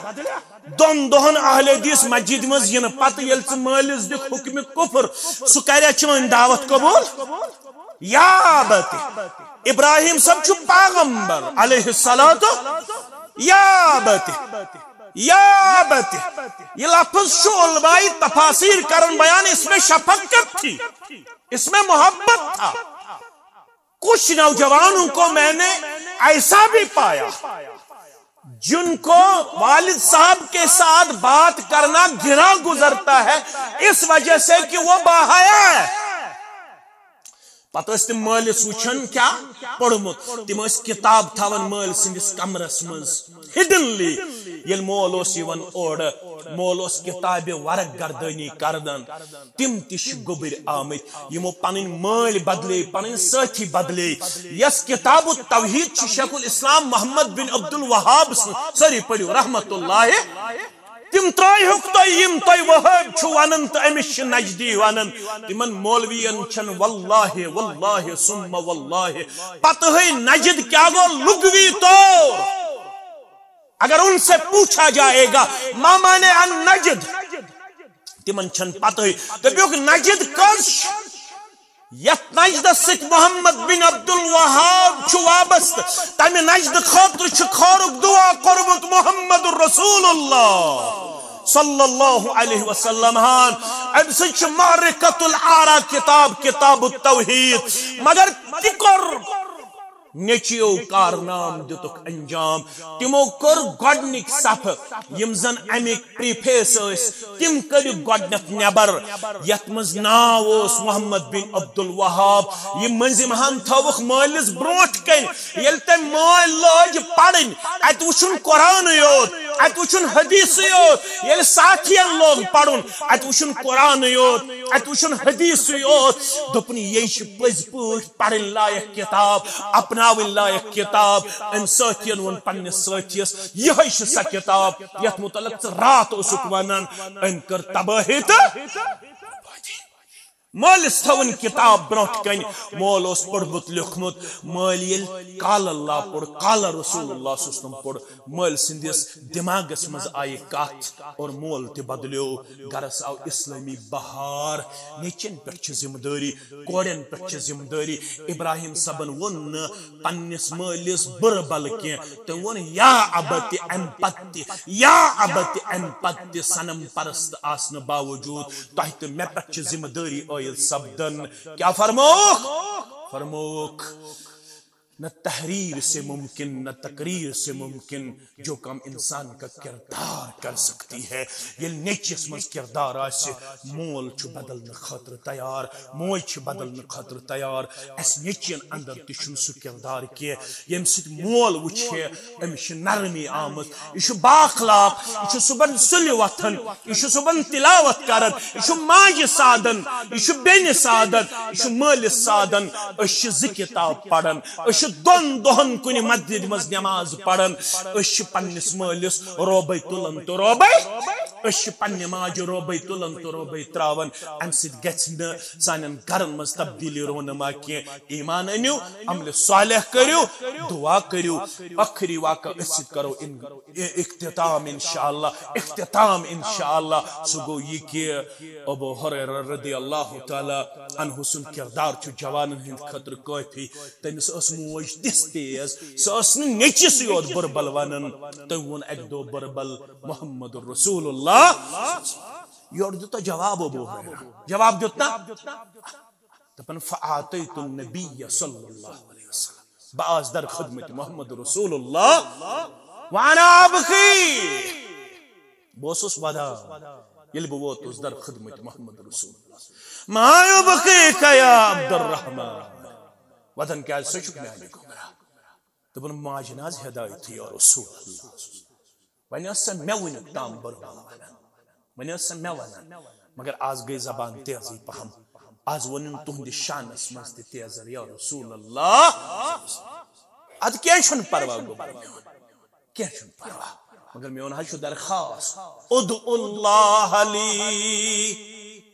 دۄن دۄہن اہل حدیث مسجد منٛز یِنہٕ پتہٕ ییٚلہِ ژٕ مٲلِس دِکھ حُکمِ کُفر، سُہ کریا چٲنۍ دعوت قبول؟ یا بتہِ، ابراہیم صٲب چھُ پیغمبر علیہ الصلوۃ۔ یا بتہِ، یا بتہِ، یہ لفظ چھُ علماء تفاسیر کرن بیان، اس میں شفقت تھی، اس میں محبت تھا۔ کچھ نوجوانوں کو میں نے ایسا بھی پایا جن کو والد صاحب کے ساتھ بات کرنا گھنا گزرتا ہے، اس وجہ سے کہ وہ باحیا ہے۔ پتہٕ ٲسۍ تِم مٲلِس وٕچھان کیٛاہ پوٚرمُت۔ تِم ٲسۍ کِتاب تھاوان مٲلۍ سٕنٛدِس کمرس منٛز، ہِڈنلی۔ ییٚلہِ مول اوس یِوان اورٕ، مول اوس کِتابہِ ورق گردٲنی کران۔ تِم تہِ چھِ گوٚبٕرۍ آمٕتۍ، یِمو پنٕنۍ مٲلۍ بدلے، پنٕنۍ سٲتھی بدلے۔ یۄس کِتاب التوحید چھِ شیخ الاسلام محمد بن عبد الوہاب سٕنٛز، سٲری پٔرِو رحمت اللہ، تِم ترٛٲیہُکھ تُہۍ، یِم تُہۍ وہٲبۍ چھِو ونان تہٕ أمِس چھِ نجدی ونان۔ تِمن مولوین چھَنہٕ واللہ، واللہ ثم واللہ پتہٕے نجد کیٛاہ گوٚو لغوی طور۔ اگر ان سے پوچھا جائے گا، ما معنی النجد؟ تِمن چھَنہٕ پتہٕے۔ دٔپِکھ، نجد کٔژ چھِ؟ یتھ نجدس سۭتۍ محمد بن عبد الوہاب چھُ وابستہٕ، تمہِ نجدٕ خٲطرٕ چھُ خٲرُک دعا کوٚرمُت محمد رسول اللہ صلی اللہ علیہ وسلم ہن۔ امہِ سۭتۍ چھِ معرکۃ العارا کتاب، کتاب التوحید۔ مگر تہِ کوٚر نیچیو کارنام دِتُکھ انجام۔ تِمو کوٚر گۄڈنِکۍ صفہٕ، یِم زن امیِکۍ پریفیس ٲسۍ، تِم کٔڑِکھ گۄڈنیتھ نٮ۪بر، یتھ منٛز ناو اوس محمد بن عبد الوہاب۔ یہِ مٔنٛزِم ہن تھٲوٕکھ مٲلِس برونٛٹھ کنہِ۔ ییٚلہِ تٔمۍ مٲلۍ لٲج پرٕنۍ، اتہِ وٕچھُن قرآنٕے یوت، اتہِ وٕچھُن حدیثٕے یوت۔ ییٚلہِ ساتھین لوگ پرُن، اتہِ وٕچھُن قرآنٕے یوت، اتہِ وٕچھُن حدیثٕے یوت۔ دوٚپُن، یے چھِ پٔزۍ پٲٹھۍ پرٕنۍ لایق کتاب، اپناوٕنۍ لایق کتاب۔ أمۍ سٲتھین ووٚن پننِس سٲتھیس، یِہے چھِ سۄ کتاب یتھ متعلق ژٕ راتھ اوسُکھ ونان۔ أمۍ کٔر تبٲہی تہٕ بربٲدی۔ مٲلِس تھٲوٕن کتاب برونٛٹھ کنہِ، مول اوس پوٚرمُت لیوٚکھمُت۔ مٲلۍ ییٚلہِ قال اللہ پوٚر، قال رسول اللہ صلی اللہ علیہ وسلم پوٚر، مٲلۍ سٕنٛدِس دٮ۪ماغس منٛز آیہِ کتھ اور مول تہِ بدلیو۔ گرس آو اسلٲمی بہار۔ نیٚچوٮ۪ن پٮ۪ٹھ چھِ ذمہٕ دٲری، کورٮ۪ن پٮ۪ٹھ چھِ ذمہٕ دٲری۔ ابراہیم صٲبن ووٚن نہٕ پننِس مٲلِس بُرٕ بلہٕ کینٛہہ۔ تٔمۍ ووٚن، یا ابت، امہِ پتہٕ تہِ، یا ابت، امہِ پتہٕ تہِ صنم پرست آسنہٕ باوجود تۄہہِ تہٕ مےٚ پٮ۪ٹھ چھِ ذمہٕ دٲری عٲید سپدان۔ کیٛاہ فرمووُکھ؟ فرمووُکھ، نہ تحریر سے ممکن، نہ تقریر سے ممکن، جو کم انسان کا کردار کر سکتی ہے۔ ییٚلہِ نیٚچوِس منٛز کردار آسہِ، مول چھُ بدلنہٕ خٲطرٕ تیار، موج چھِ بدلنہٕ خٲطرٕ تیار۔ اَسہِ نیٚچوٮ۪ن اندر تہِ چھُنہٕ سُہ کردار کینٛہہ، ییٚمہِ سۭتۍ مول وٕچھِ ہے، أمِس چھِ نرمی آمٕژ، یہِ چھُ بااخلاق، یہِ چھُ صُبحن سُلہِ وۄتھان، یہِ چھُ صُبحن تلاوت کران، یہِ چھُ ماجہِ سادن، یہِ چھُ بیٚنہِ سادن، یہِ چھُ مٲلِس سادن۔ أسۍ چھِ زٕ کتاب پران، أسۍ چھِ دۄن دۄہن کُنہِ مسجد منٛز نماز پران، أسۍ چھِ پننِس مٲلِس روبے تُلان تہٕ روبے، أسۍ چھِ پننہِ ماجہِ روبے تُلان تہٕ روبے تراوان۔ امہِ سۭتۍ گژھِ نہٕ سانٮ۪ن گرن منٛز تبدیلی رونما کینٛہہ۔ ایمان أنِو، عملِ صالح کٔرِو، دعا کٔرِو۔ ٲخری واقعہ أتھۍ سۭتۍ کرو ان-، اختتام انشاءاللہ، اختتام انشاءاللہ۔ سُہ گوٚو یہِ کہِ ابو ہریرہ رضی اللہ تعالیٰ عنہ سُنٛد کردار چھُ جوانن ہٕنٛدِ خٲطرٕ کٲفی۔ تٔمِس ٲس موج تِژھ تیز، سۄ ٲس نہٕ نیٚچِسٕے یوت بُربل ونان۔ تٔمۍ ووٚن اکہِ دۄہ بُربل، محمد رسول اللہ۔ یورٕ دیُت تۄہہِ جواب ابو ہریرہ۔ جواب دیُت نا؟ دپان، فاعطیت النبی صلی اللہ علیہ وسلم، بہٕ آس در خدمت محمد رسول اللہ، وانا ابکی، بہٕ اوسُس ودان ییٚلہِ بہٕ ووتُس در خدمت محمد رسول اللہ۔ ما یبکیک یا عبد الرحمن، ودان کیازِ، سُہ چھُکھ میانہِ گوٚبرا؟ دوٚپُن، ماجہِ نہ حظ ہدایتھٕے یا رسول اللہ۔ وۄنۍ ٲس سۄ مےٚ وٕنیُک تام بُرٕ بلہٕ ونان، وۄنۍ ٲس سۄ مےٚ ونان، مگر از گٔے زبان تیزٕے پہم۔ از ووٚنُن تُہنٛدِس شانس منٛز تہِ تیزر، یا رسول اللہ۔ ادٕ کینٛہہ چھُنہٕ پرواہ، گوٚبُر میون، کینٛہہ چھُنہٕ پرواہ، مگر میون حظ چھُ درخواست، ادعوا اللہ لی،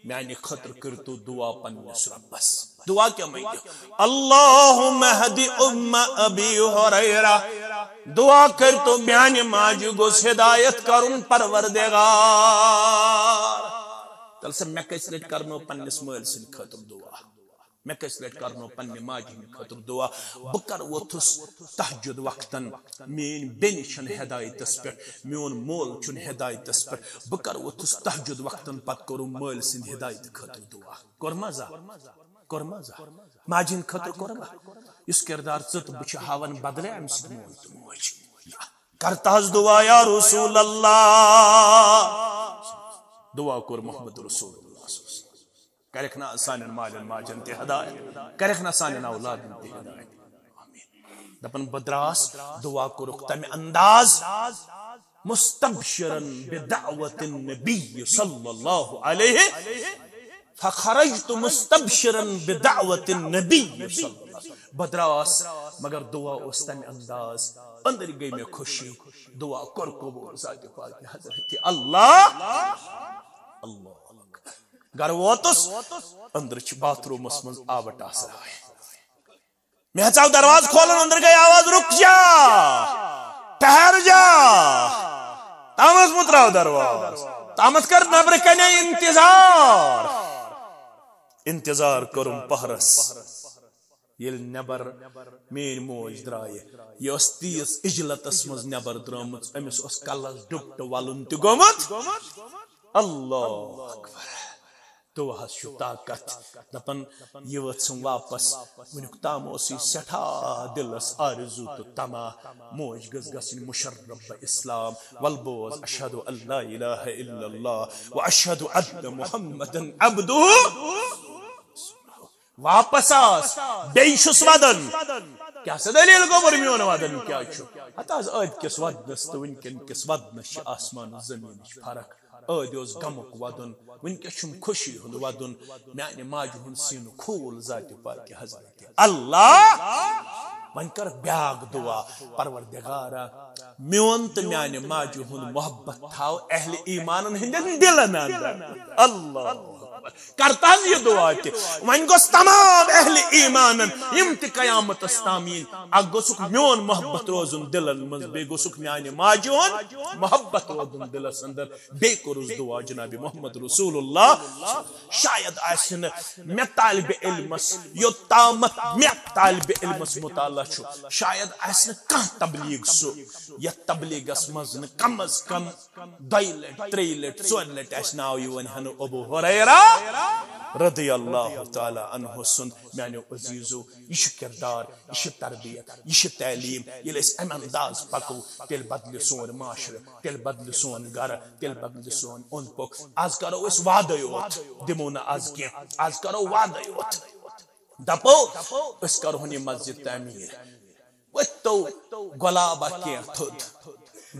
میانہِ خٲطرٕ کٔرِو تُہۍ دعا پننِس رۄبس۔ دعا کیٛاہ منٛگِو؟ اللہم اہد ام ابی ہریرہ۔ دعا کٔرِتو میانہِ ماجہِ گوٚژھ ہدایت کرُن پروردگار۔ تیٚلہِ سا مےٚ کٔژِ لٹہِ کرنو پننِس مٲلۍ سٕنٛدِ خٲطرٕ دعا؟ مےٚ کٔژِ لٹہِ کرنو پننہِ ماجہِ ہٕنٛدِ خٲطرٕ دعا؟ بہٕ کر ووتھُس تہجد وقتن، میٲنۍ بیٚنہِ چھنہٕ ہدایتس پٮ۪ٹھ، میون مول چھُنہٕ ہدایتس پٮ۪ٹھ، بہٕ کر ووتھُس تہجد وقتن پتہٕ کوٚرُم مٲلۍ سٕنٛدِ ہدایتہٕ خٲطرٕ دعا؟ کوٚر مزہ؟ کوٚرما ظاہر؟ ماجہِ ہٕنٛدِ خٲطرٕ کوٚرما؟ یُس کردار ژٕ تہٕ بہٕ چھِ ہاوان، بدلے اَمہِ سۭتۍ مول تہٕ موج۔ کرتہس دعا یا رسول اللہ، دعا کوٚر محمد رسول اللہ صلی اللہ علیہ وسلم۔ کرکھ نا سانٮ۪ن مالٮ۪ن ماجن تہِ ہدایت، کرکھ نا سانٮ۪ن اولادن تہِ ہدایت۔ آمین۔ دپان بہٕ دراس، دعا کوٚرُکھ تمہِ انداز، مستبشرا بدعوت النبی صلی اللہ علیہ، فخرجت مستبشرا بدعوت النبی صلی اللہ علیہ وسلم۔ بہٕ دراس، مگر دعا اوس تمہِ انداز، أنٛدرۍ گٔے مےٚ خوشی، دعا کوٚر قبول ذاتِ پاکِ حضرت اللہ۔ اللہ اکبر۔ گرٕ ووتُس، أنٛدرٕ چھِ باتھ روٗمس منٛز آبہٕ ٹاسہٕ راے۔ مےٚ ہیژاو دروازٕ کھولُن، أنٛدرٕ گٔے آواز، "رُک جا، ٹھہر جا۔" تامس مُتراو دروازٕ، تامس کر نٮ۪برٕ کنے انتظار۔ انتظار کوٚرُم پہرس۔ ییٚلہِ نٮ۪بر میٲنۍ موج درایہِ، یہِ ٲس تیٖژ عجلتس منٛز نٮ۪بر درٲمٕژ، أمِس اوس کلس ڈُپٹہٕ ولُن تہِ گوٚمُت۔ اللہ اکبر۔ دعاہس چھُ طاقت۔ دپان، یہِ وٲژٕم واپس۔ وٕنیُک تام اوس یہِ سٮ۪ٹھاہ دِلس آرزوٗ تہٕ طمع، موج گٔژھ گژھٕنۍ مشرف بہ اسلام۔ ول بوز، اشہد ان لا الہ الا اللہ و اشہد ان محمدا عبدہ۔ واپس آس، بیٚیہِ چھُس ودان۔ کیٛاہ سا دٔلیٖل گوٚبُر، میون ودان کیٛاہ چھُ؟ ہتہٕ حظ، أدۍ کِس ودنس تہٕ وٕنکٮ۪ن کِس ودنس چھِ آسمان زٔمیٖنٕچ فرق۔ أدۍ اوس غمُک ودُن، وٕنکٮ۪س چھُم خوشی ہُنٛد ودُن۔ میانہِ ماجہِ ہُنٛد سیٖنہٕ کھوٗل ذاتِ پاکِ حضرت اللہ۔ وۄنۍ کر بیاکھ دعا، پروردگارا، میون تہٕ میانہِ ماجہِ ہُنٛد محبت تھاو اہل ایمانن ہٕنٛدٮ۪ن دِلن اندر۔ اللہ اکبر۔ کرتہن یہِ دعا تہِ۔ وۄنۍ گوٚژھ تمام اہل ایمانن، یِم تہِ قیامتس تام یِن، اکھ گوٚژھُکھ میون محبت روزُن دِلن منٛز، بیٚیہِ گوٚژھُکھ میانہِ ماجہِ ہُنٛد محبت روزُن دِلس اندر۔ بیٚیہِ کوٚرُس دعا جناب محمد رسول اللہ۔ شاید آسہِ نہٕ مےٚ طالبِ علمس، یوٚتامتھ مےٚ طالبِ علمس مطالعہ چھُ، شاید آسہِ نہٕ کانٛہہ تبلیغ سُہ، یتھ تبلیغس منٛز نہٕ کم از کم دۄیہِ لٹہِ، ترٛیٚیہِ لٹہِ، ژورِ لٹہِ آسہِ ناو یِوان ہٮ۪نہٕ ابو ہریرہ رضی اللہ تعالیٰ عنہ سُنٛد۔ میانیو عزیزو، یہِ چھُ کردار، یہِ چھِ تربیت، یہِ چھِ تعلیٖم۔ ییٚلہِ أسۍ امہِ انداز پکو، تیٚلہِ بدلہِ سون معاشرٕ، تیٚلہِ بدلہِ سون گرٕ، تیٚلہِ بدلہِ سون اوٚنٛد پوٚک۔ از کرو أسۍ وعدے یوت، دِمو نہٕ از کینٛہہ، از کرو وعدے یوت۔ دپو، أسۍ کرہون یہِ مسجد تعمیٖر۔ ؤتھۍ تو گۄلابا کینٛہہ تھوٚد۔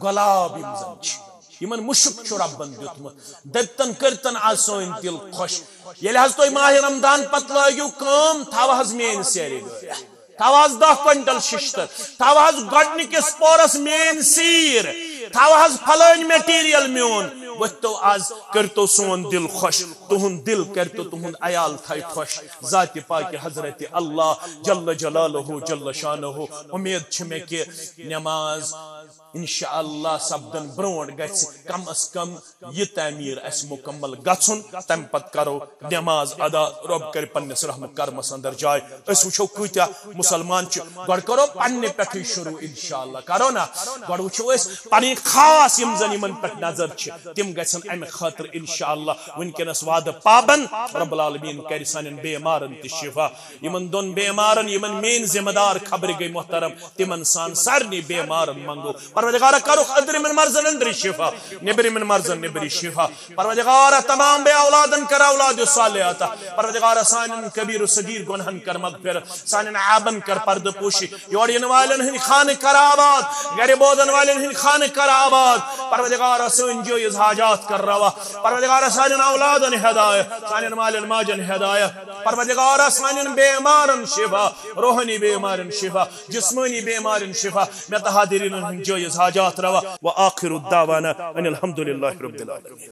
گۄلاب یِم زن چھِ، یِمن مُشُک چھُ رۄبن دیُتمُت۔ دٔپتن، کٔرتن از سٲنۍ دِل خۄش۔ ییٚلہِ حظ تُہۍ ماہِ رمضان پتہٕ لٲگِو کٲم، تھاو حظ میٲنۍ سیرِ گٲڑۍ، تھاو حظ دَہ کوینٹل ششتٕر، تھاو حظ گۄڈنِکِس پورس میٲنۍ سیٖر، تھاو حظ فلٲنۍ مٹیریل میون۔ ؤتھۍ تو از، کٔرتو سون دِل خۄش، تُہُنٛد دِل کٔرتو، تُہُنٛد عیال تھایہِ خۄش۔ ذاتِ پاکِ حضرت اللہ جل جلالہ جل شانہ۔ اُمید چھِ مےٚ کہِ نماز انشاءاللہ سپدن برونٹھ گژھِ کم از کم یہِ تعمیٖر اسہِ مکمل گژھُن، تمہِ پتہٕ کرو نماز ادا۔ رۄب کرِ پننِس رحم و کرمس اندر جاے۔ أسۍ وٕچھو کۭتیاہ مسلمان چھِ۔ گۄڈٕ کرو پننہِ پٮ۪ٹھٕے شروع انشاءاللہ، کرو نا؟ گۄڈٕ وٕچھو أسۍ پنٕنۍ خاص یِم زن یِمن پٮ۪ٹھ نظر چھِ، تِم گژھن امہِ خٲطرٕ انشاءاللہ وٕنکیٚنس وعدٕ پابند۔ رب العالمین کرِ سانٮ۪ن بیمارن تہِ شفا۔ یِمن دۄن بیمارن، یِمن میٲنۍ ذمہ دار خبرِ گٔے محترم، تِمن سان سارنٕے بیمارن منگو۔ پروردگارا، کرُکھ أنٛدرِمٮ۪ن مرضن أنٛدری شفا، نیٚبرِمٮ۪ن مرضن نیٚبری شفا۔ پروردگارا، تمام بے اولادن کر اولاد صالح عطا۔ پروردگارا، سانٮ۪ن کبیر و صغیر گۄنہن کر مغفرت، سانٮ۪ن عیبن کر پردٕ پوشی۔ یور یِنہٕ والٮ۪ن ہٕنٛدۍ خانہٕ کر آباد، گرِ بوزن والٮ۪ن ہٕنٛدۍ خانہٕ کر آباد۔ پروردگارا، سٲنۍ جٲیز حاجات کر روا۔ پروردگارا، سانٮ۪ن اولادن ہدایت، سانٮ۪ن مالٮ۪ن ماجن ہدایت۔ پروردگارا، سانٮ۪ن بیمارن شفا، روحانی بیمارن شفا، جسمانی بیمارن شفا، مےٚ تہٕ حاضرینن ہٕنٛدۍ جٲیز حاجات روا۔ وآخر دعوانا ان الحمد للہ رب العالمین۔